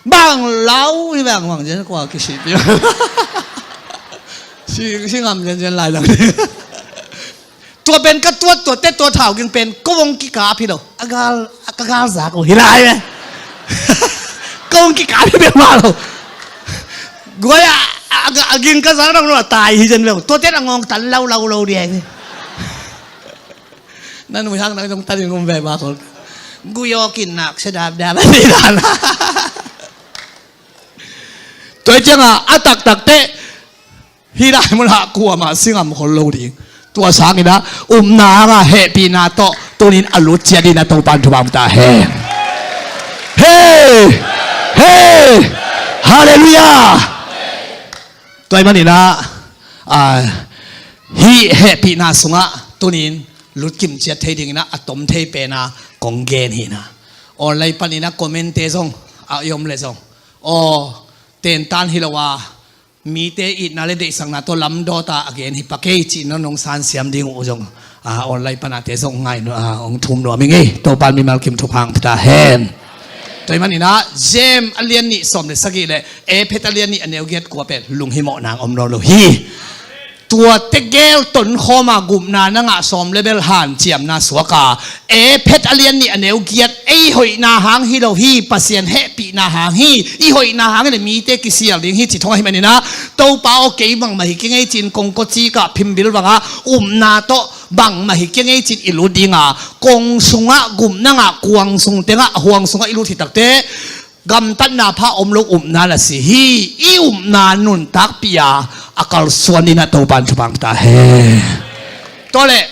Bang lau hi bang bang zen kua kisih pi. Si, si ngam zen zen lai lang. Tua pen ka tuat tuat te tua thau ging pen ko hong kikap hi lo. A gal, a ka gal zak uh hi lai ve. Ko hong kikap hi bek mah lo. Guai a, a, a, a ging ka zak dong lo a tai hi zen ve. Tua ten a ngawng tan lau lau lo di ai ve. Nan ui hang nang zong tan in ngum ve ma khol. Gui aw kin nak se dap dap a si dan. Tua cianga a taktak te. Hih lai munah kuamah si ngam khol lo ding. Tua sanginah upna hanga hehpihna tawh tunin a lut ciat dingin a Topan thupha ta hen. Hei! Hei! Halleluiah! Tua ahih maninah, ah, hih hehpihna sungah tunin lutkim ciat thei dingin ah a tom thei pen a kong gen hi na. Online panin ah comment-te zong a i om leh zong, aw, tentan hi lo a, mite itna le deihsakna tawh lamdawta a gen hi pak ei cih nong sansiam ding uh zong, a, online panate zong ngai nuam, a, hong thum nuam ing ei. Topan mimal kim thupha hong pia ta hen. Tua ahih manin ah James a lian nih sawm le sagih le Efesa a lian nih a neu giat kua pen lunghimawhna hong om nawn lo hi. Tuate gel tonkhawm a gupna na ngah sawm le bel hanciamna suak a, Efesa a lian nih a neu giat, ei hoihna hang hi lo hi, Pasian hehpihna hang hi, i hoihna hang hi le mite kisial ding hi cih thong ahih manin ah, Topa aw, kei bangmah hi keng ei ci-in kongkocik ah phimbil bangah upna tawh bangmah hi keng ei ci-in i lut ding a, kong sungah gupna ngah, kuang sung tengah, huang sungah i lut hi takte, gamtatna pha om lo upna na si hi. I upna nuntakpih a, a kalsuan dingin ah Topan thupha hong pia ta hen. Tua leh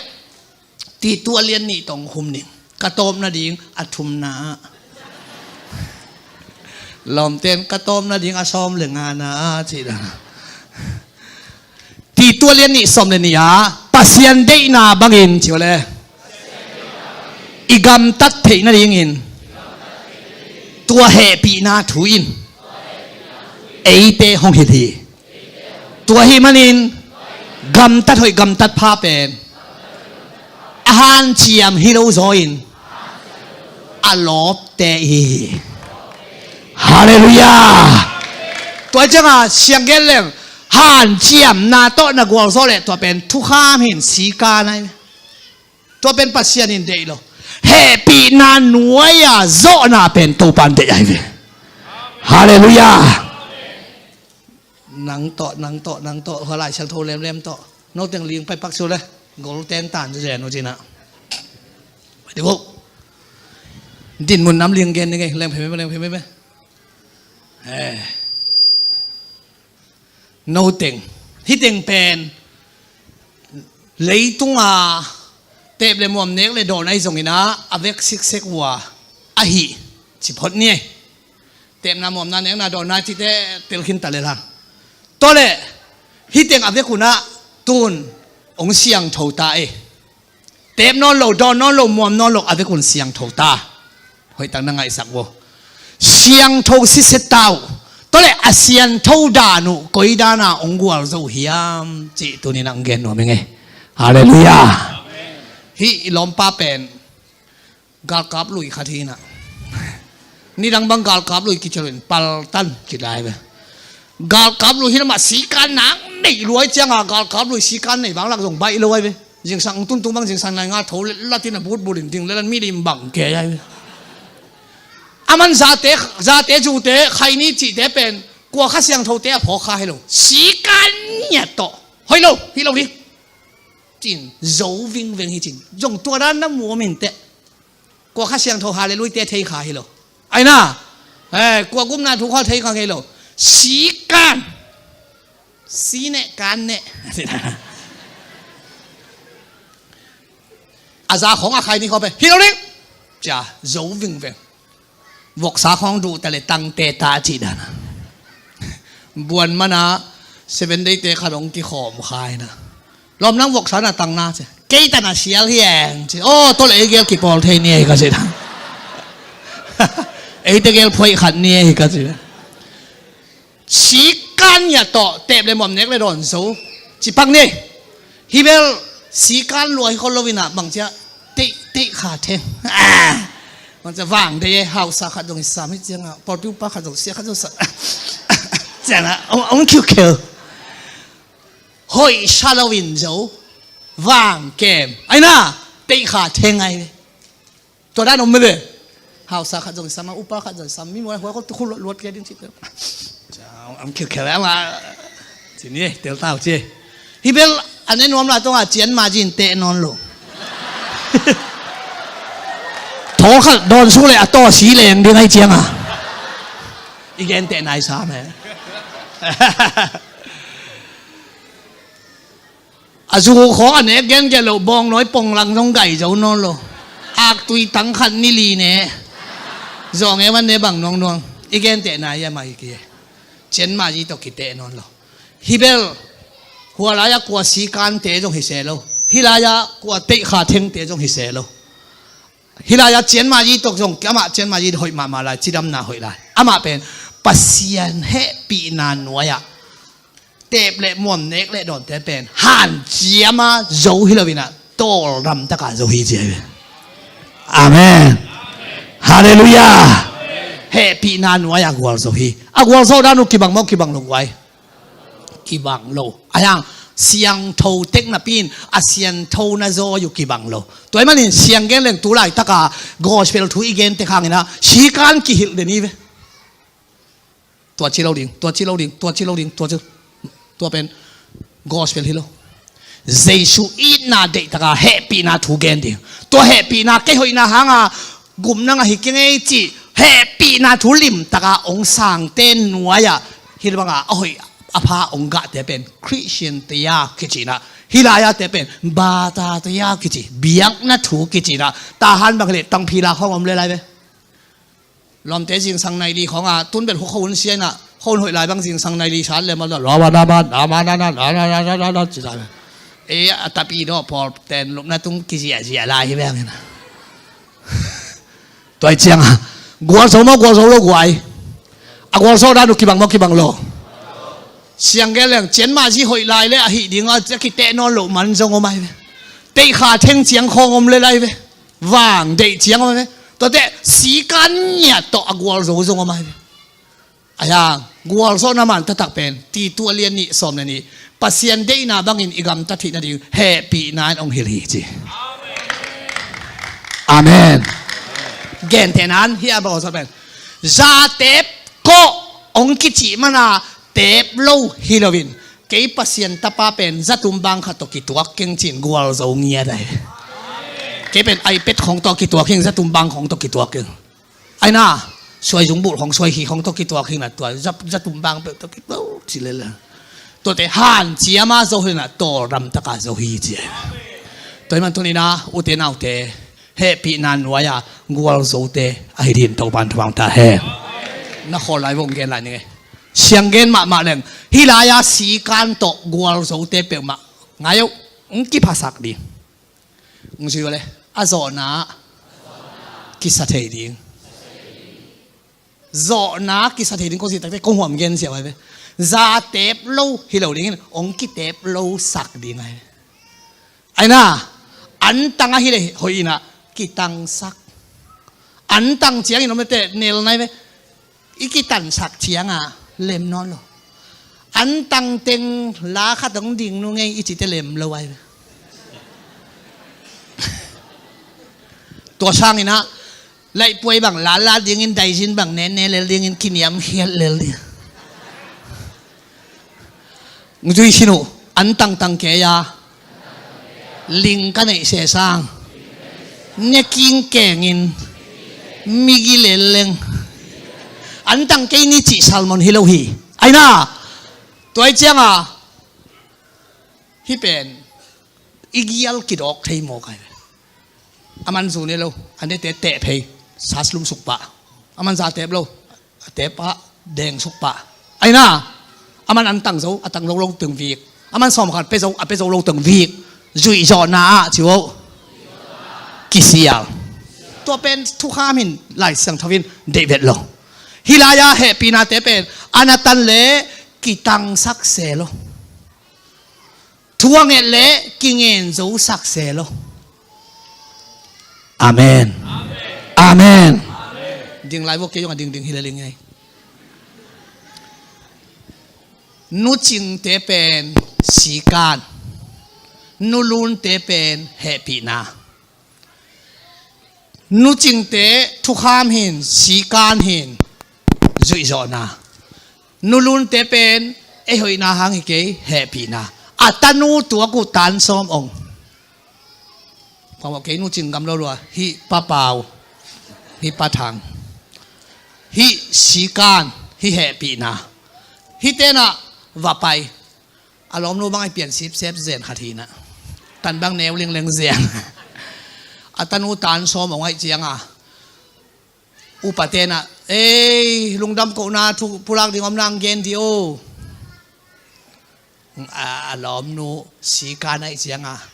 Titu a lian nih tawh hong khum ning. Ka tawpna ding a thumna ah, lawmten ka tawpna ding a sawm le ngana ah cih dan a, Titu a lian nih sawm le nih ah, Pasian deihna bangin, ci uh le, i gamtat theih nadingin tua hehpihna thu in eite hong hilh hi. Tua ahih manin gamtat hoih, gamtat pha pen a hanciam hi lo zaw in a lawpte i hi hi. Halleluiah. Tua ciangah siang gen leng, hanciamna tawh na gualzawh leh tua pen thukham hi in, sikan ahi. Tua pen Pasian in deih lo. Hehpihna nuai-a zawhna pen Topan deih ahi ve. Halleluiah. Nang tawh, nang tawh, nang tawh, hua Lai Siangtho lemlem tawh, noteng ling pai pak su le, gol teng tan zen uh cin ah. Dinmun nam ling gen ni ngei, leng phe me, leng phe me. Eh. Noteng, hih teng pen leitunga tep le muam, nek le dawn ahi zongin ah, a vek siksek uh a, ahi ci phot ni. Tepna, muamna, nekna, dawnna cihte tel khin ta lel hang. Tua leh hih teng a vek un ah tun hong siangtho ta ei. Tep nawn lo, dawn nawn lo, muam nawn lo, a vek un siangtho ta. Hoihtak na ngaihsak vo. Siangtho siset ta uh. Tua leh a siangtho dan uh koi dan a hong gualzo uh hiam cih tuni-in ah hong gen nuam ing ei. Halleluiah. Hih i lawmpa pen galkap lui khat hi in ah, nidang bang galkap lui kician lo in paltan kit lai ve. Galkap lui hi lamah sikan nak nei lua ahih ciangah, galkap lui sikan nei vang lak zong baih lo ahi ve. Zingsang hong tuntung bang zingsang nai ngal tho lel latin a butbut in ding lel an mi lim bang kei ahi ve. Aman zate, zate, zute, khaini cihte pen kua Kha Siangthote a phawk kha hi lo. Sikan ngiat tawh, hoih lo, hih lo ding, ci-in zo vingveng hi cin. Zong tua dan na mu om inteh. Kua Kha Siangtho halleluiahte thei kha hi lo. Ahi na, eh, kua gupna thu kha thei kha ngei lo. Sikan. Si neh, kan neh. A za khawng a khaini khawng pen, hi lo ding, ci-a zo vingveng. Voksa khawng duh ta leh tangte ta cih dan a. Buan man a Seven Day-te khat hong kikhawm kha in ah, lawm, nang voksa na tang na, ci. Kei tan a sial hi eng, ci. Aw, tua leh ei gel kipawl thei ni ei, ka ci dan. Eite gel phuaih khat ni ei, ka ci dan. Sikan ngiat tawh tep le muam, nek le dawn zo, ci pak ni. Hih bel sikan lua hi khol lo in ah, bang ci a, teih, teih kha theng. Ah. Bang ci a, vang deih e, hausa khat zong i sam hi ciangah, pawlpi upa khat zong, sia khat zong sa, ciangah hong, hong khiukheu. Hoih sa lo in zo, vang kem. Ahi na, teih kha theng ahi ve. Tua dan om mah ve. Hausa khat zong i sam a, upa khat zong i sam, mi mual huai khol tu khul luat, luat kei ding ci peuh. Ciang, hong khiukheu e, ama ci ni, tel ta uh ci. Hih bel a ne nuam lai tungah cian ma zin teh nawn lo. Thawl khat dawn suk leh a taw si leng ding ahih ciangah, i genteh nai sam e. A zu khawng a nek gengen loh, bawngnawi ponglang zong gai zo nawn lo. Aktui tang khat ni li ne. Zawng e van ne bang nuangnuang. I genteh nai a mai ki. Cian ma zi tawh kiteh nawn lo. Hih bel hua lai-a kua sikante zong hi se lo. Hih lai-ah kua teihkha thengte zong hi se lo. Hih lai-ah Chiang Mai tawh zong, amah Chiang Mai hoih mahmah lai, cidamna hoih lai. Amah pen Pasian hehpihna nuai-ah teep le muam, nek le dawnte pen hanciam a zo hi lo-in ah, tawldam takin zo hi ci hi ve. Amen. Halleluiah. Hehpihna nuai-ah gualzo hi. A gualzo dan uh kibang maw, kibang lo guai? Kibang lo. Ahi hang siangtho tek napi-in a siangthona zaw uh kibang lo. Tua ahih manin siang gen leng tu laitaka gospel thu i gen tek hangin ah sikan kihilh den hi ve. Tua ci lo ding, tua ci lo ding, tua ci lo ding, tua ci, tua pen gospel hi lo. Jesu itna deih takin hehpihna thu gen ding. Tua hehpihna kei hoihna hanga gum nang ahi keng ei cih hehpihna thu limtakin hong sangte nuai-ah hih banga a hoih a pha hong gahte pen Christian te a kici-in ah, hih lai-ate pen bata te a kici, biakna thu kici-in ah, Tahan bang hi leh tangphila khawng om le lai ve. Lawmte zingsang nai li khawng a, tun bel khua khua hun sia-in ah, khua hun hoih lai bang zingsang nai li sat le maw, lua ba na ba na ma na na na na na na na na ci ta. E, a tapi dawh pawl ten lupna tung kiziahziah lai hi bang in ah. Tua hi ciangin gualzo maw, gualzo lo guai? A gualzo dan uh kibang maw, kibang lo? Siang gen leng Chiang Mai hoih lai le ahi ding a, a kiteh nawn loh man zong om ahi ve. Teihkha theng ciang khawng om le lai ve. Vang deih ciang om ahi ve. Tuate sikan ngiat tawh a gualzo zong om ahi ve. Ahi hang gualzawhna man taktak pen Titu a lian nih sawm le nih, Pasian deihna bangin i gamta theih nading hehpihna in hong hilh hi ci. Amen. Gentehna in hih a bawlzawh pen, za teep kawh hong kicih manin teep lo hi loin, kei Pasian tapa pen za tumbang khat tawh kituak keng ci-in gualzo ngiat ahi. Kei pen iPad khawng tawh kituak keng, za tumbang khawng tawh kituak keng. Aina, suai zungbulh khawng, suai khi khawng tawh kituak keng na, tua za, za tumbang peuh tawh kituak ci lel. Tuate hanciam a zo hi na, tawldam takin zo hi ci. Tua ahih manin tuni-in ah, ute naute, hehpihna nuai-a gualzote ahi dingin Topa'n thupha hong pia hen. Na khawl lai vong gen lai ning ei. Siang gen mahmah leng, hih lai-a sikan tawh gualzote peuhmah ngai o, hong kiphasak ding. Hong zui uh le, a zawhna kisa thei ding. Zawhna kisa thei ding kong cih takte kong huam gen siau ahi ve. Za teep lo hi lo dingin hong kiteep lo sak ding ahi ve. Aina, antang ahi leh hoih in ah kitangsak. Antang ciangin om le teh nel nai ve. I kitansak ciangin lem nawn lo. Antang teng la khat hong ding nung ei i cih teh lem lo ahi ve. Tua sangin ah laihpuai bang la la dingin, daizin bang ne ne lel dingin, kiniamkhiat lel ding. Zui sin uh, antang tang kei a, ling ka neih sesang, ne king kengin, migi lel leng. Antang kei ni cih sermon hi lo hi. Aina, tua ahih ciangin hih pen i gial kidawk thei mawk ahi ve. Aman zu ne lo, a nete teh phei, sas lum suk pah. Aman za teep lo, a teep pah, deng suk pah. Aina, aman an tang zo, a tang lo lo teng vik. Aman sawm khat pia zo, a pia zo lo teng vik. Zuih zawhna ah ci uh. Kisial. Tua pen thukham hi in, Lai Siangtho in deih vet lo. Hih lai-a hehpihnate pen a na tan leh kitangsak se lo. Thu a nget leh kingen zosak se lo. Amen. Amen. Ding lai vua, kei zong a dingding hi lel ing ei. Nucingte pen sikan, nulunte pen hehpihna. Nucingte thukham hi in, sikan hi in, zuih zawhna. Nulunte pen ei hoihna hang hi kei, hehpihna. A tanu tuak uh tan sawm ong. Phamawh kei, nucing gam lo lua, hih Pa Pau, hih Pa Thang, hih sikan, hih hehpihna. Hihte in ah va pai. A lawmnu bang a pian sipsep zen khat hi in ah, tan bang neu lingleng zen. A tanu tan sawm ong ahih ciangin upate in ah, ei, lungdam kohna thu pulak ding om nang gen dih o. A, a lawmnu sikan ahih ciangin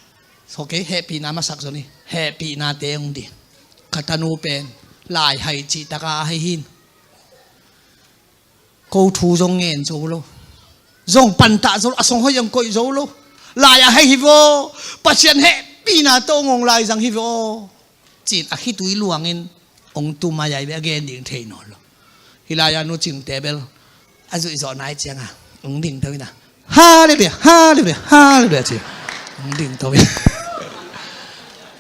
So kei hehpihna masak zaw ni. Hehpihnate hong ding. Ka tanu pen lai hai cih taka a hai hin. Ko thu zong ngen zo lo. Zong pantah zo lo, a song hoih zong koih zo lo. Lai a hai hi vaw. Pasian hehpihna tawh ngong lai zang hi vaw. Cin a khitui luangin hong tum a yai ve a gen ding thei nawn lo. Hih lai-a nu Cingte bel a zuih zawh nai cianga hong ding tho ina. Halleluiah, halleluiah, halleluiah ci. Hong ding tho ina.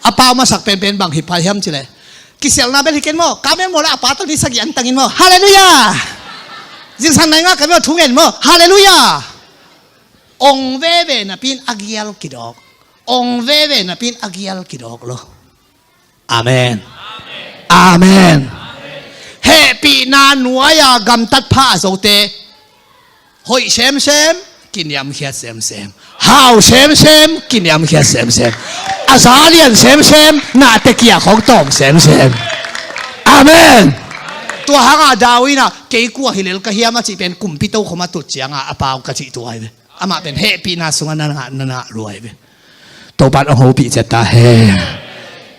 A pau masak penpen bang hi pai hiam cile. Kiselna bel hi ken maw, ka men maw la a pa tawh ni sagih an tangin maw. Halleluiah. Zingsang nai nga ka men maw thu ngen maw. Halleluiah. Ong veve napin a gial kidawk. Ong veve napin a gial kidawk lo. Amen. Amen. Hehpihna nuai-a gamtat pha a zote hoih semsem, kiniamkhiat semsem. Hau semsem, kiniamkhiat semsem. A za lian semsem, nahte kiak hong tawm semsem. Amen. Tua hanga David in ah kei kua hi lel ka hiam a cih pen kumpi tokhom a tut cianga a pau ka cih tua hi ve. Amah pen hehpihna sungah na ngah na ngah luai ve. Topan a hopih ciat ta hen.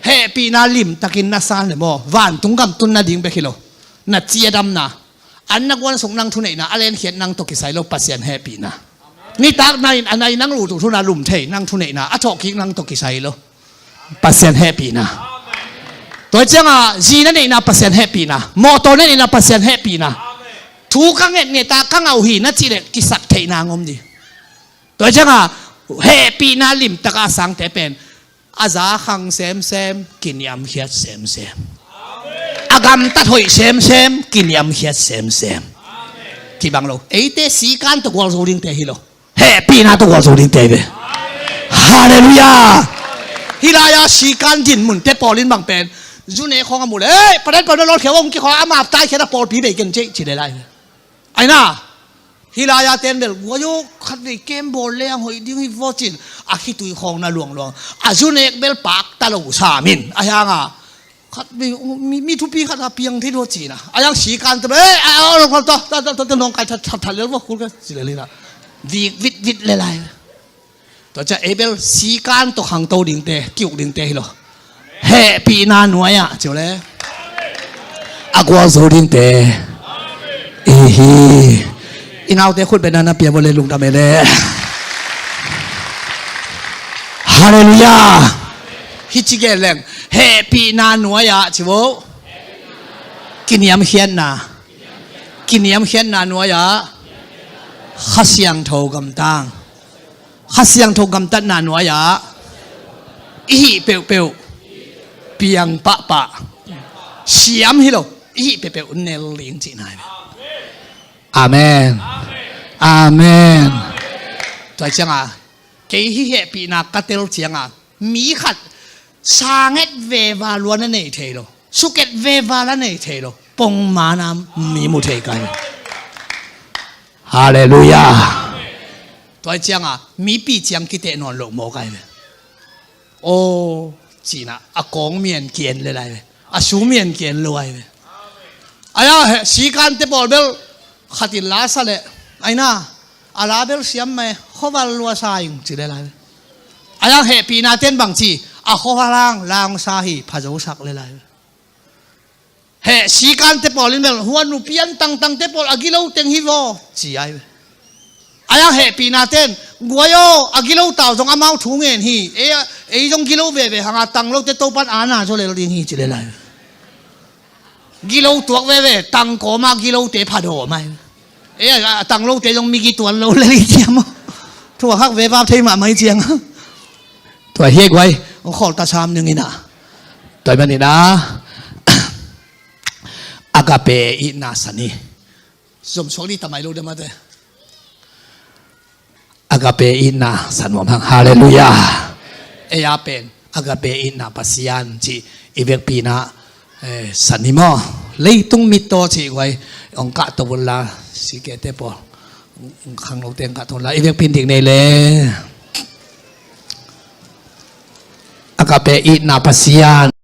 Hehpihna limtakin na san le maw vantung gam tun nading bek hi lo. Na ciadamna, an na guan suk nang thuneihna, a lenkhiat nang tawh kisai lo Pasian hehpihna. Nitak nai a nai nang lutu thuna lum thei nang thuneihna, a thawhkik nang tawh kisai lo Pasian hehpihna. Tua cianga zi na neihna Pasian hehpihna, mawtaw na neihna Pasian hehpihna. Thu ka ngetngeta ka ngauh hi na cih leh kisak theihna ngom ding. Tua cianga hehpihna limtaka a sangte pen a za khang semsem, kiniamkhiat semsem. A gamtat hoih semsem, kiniamkhiat semsem. Kibang lo. Eite sikan tawh gualzo dingte hi lo. Hehpihna tawh gualzo dingte hi ve. Halleluiah. Hih lai-a sikan dinmunte pawl in bang pen zu nek khawng a muh le, ei, paden pawl na lawlkhia hong kikhawng a maptai khiat a pawlpi bei ken cei ci le lai ve. Aina. Hih lai-a ten bel guai aw khat vei kem bawl leng hoih ding hi vaw cin a khitui khawng na luangluang. A zu nek bel pakta lo samin a hianga khat vei mi, mi thupi khat a piang thei dua cina a hiang sikante bel ei a a a ta ta ta ta nong kai that that that lel vaw khul ka ci lel ina. Vik vit vit le lai. Tua ciah ei bel sikan tawh khangto dingte, kiuk dingte hi lo. Hehpihna nuai-ah ciu le a gualzo dingte i hi. I naute khut bena na pia bo le lungdam e le. Halleluiah. Hi ci gen leng hehpihna nuai-ah ciu. Kiniamkhiatna. Kiniamkhiatna nuai-ah Kha Siangtho gamtang. Kha Siangtho gamtatna nuai-ah i hih peuhpeuh piang pahpah siam hi lo, i hih peuhpeuh nel ding cihna hi. Amen. Amen. Tua cianga kei hih hehpihna ka tel cianga mi khat sanget veva luan a nei thei lo, suket veva la nei thei lo, pongmana mi mu thei kai. Halleluiah. Tua cianga mipi ciang kiteh nawn lo maw kai ve. Aw cina a kawng mian kien le lai ve. A su mian kien lo ai ve. Aia he sikante pawl bel khatin la sa le aina a la bel siam mai khoval lua sa ing ci le lai ve. Aia hehpihna ten bang ci a khoval hang lang sa hi phazo sak le lai ve. Heh sikante pawl in bel huan nupian tangtangte pawl a gilo teng hi vaw ci ai ve. Aia hehpihna ten guai aw a gilo tau zong amau thu ngen hi. Ei, ei zong gilo veve hanga tanglote topan ana zaw lel ding hi ci le lai. Gilo tuak veve tangkawma gilote phadaw mai. Ei a tanglote zong migi tuan lo lel hi ciam aw. Thuak hak veva thei mahmai cianga. Tua hi guai hong khawlta sam ning ina. Tua hi manina agape itna sani. Zom suak ni tamai lo demate. Agape itna san nuam hang. Halleluiah. Ei a pen agape itna Pasian cih i vekpina eh, sani maw. Leitung mittaw cih guai ong kahto unla sikete pawl ong khanglote ong kahto unla i vekpin dik nei le. Agape itna Pasian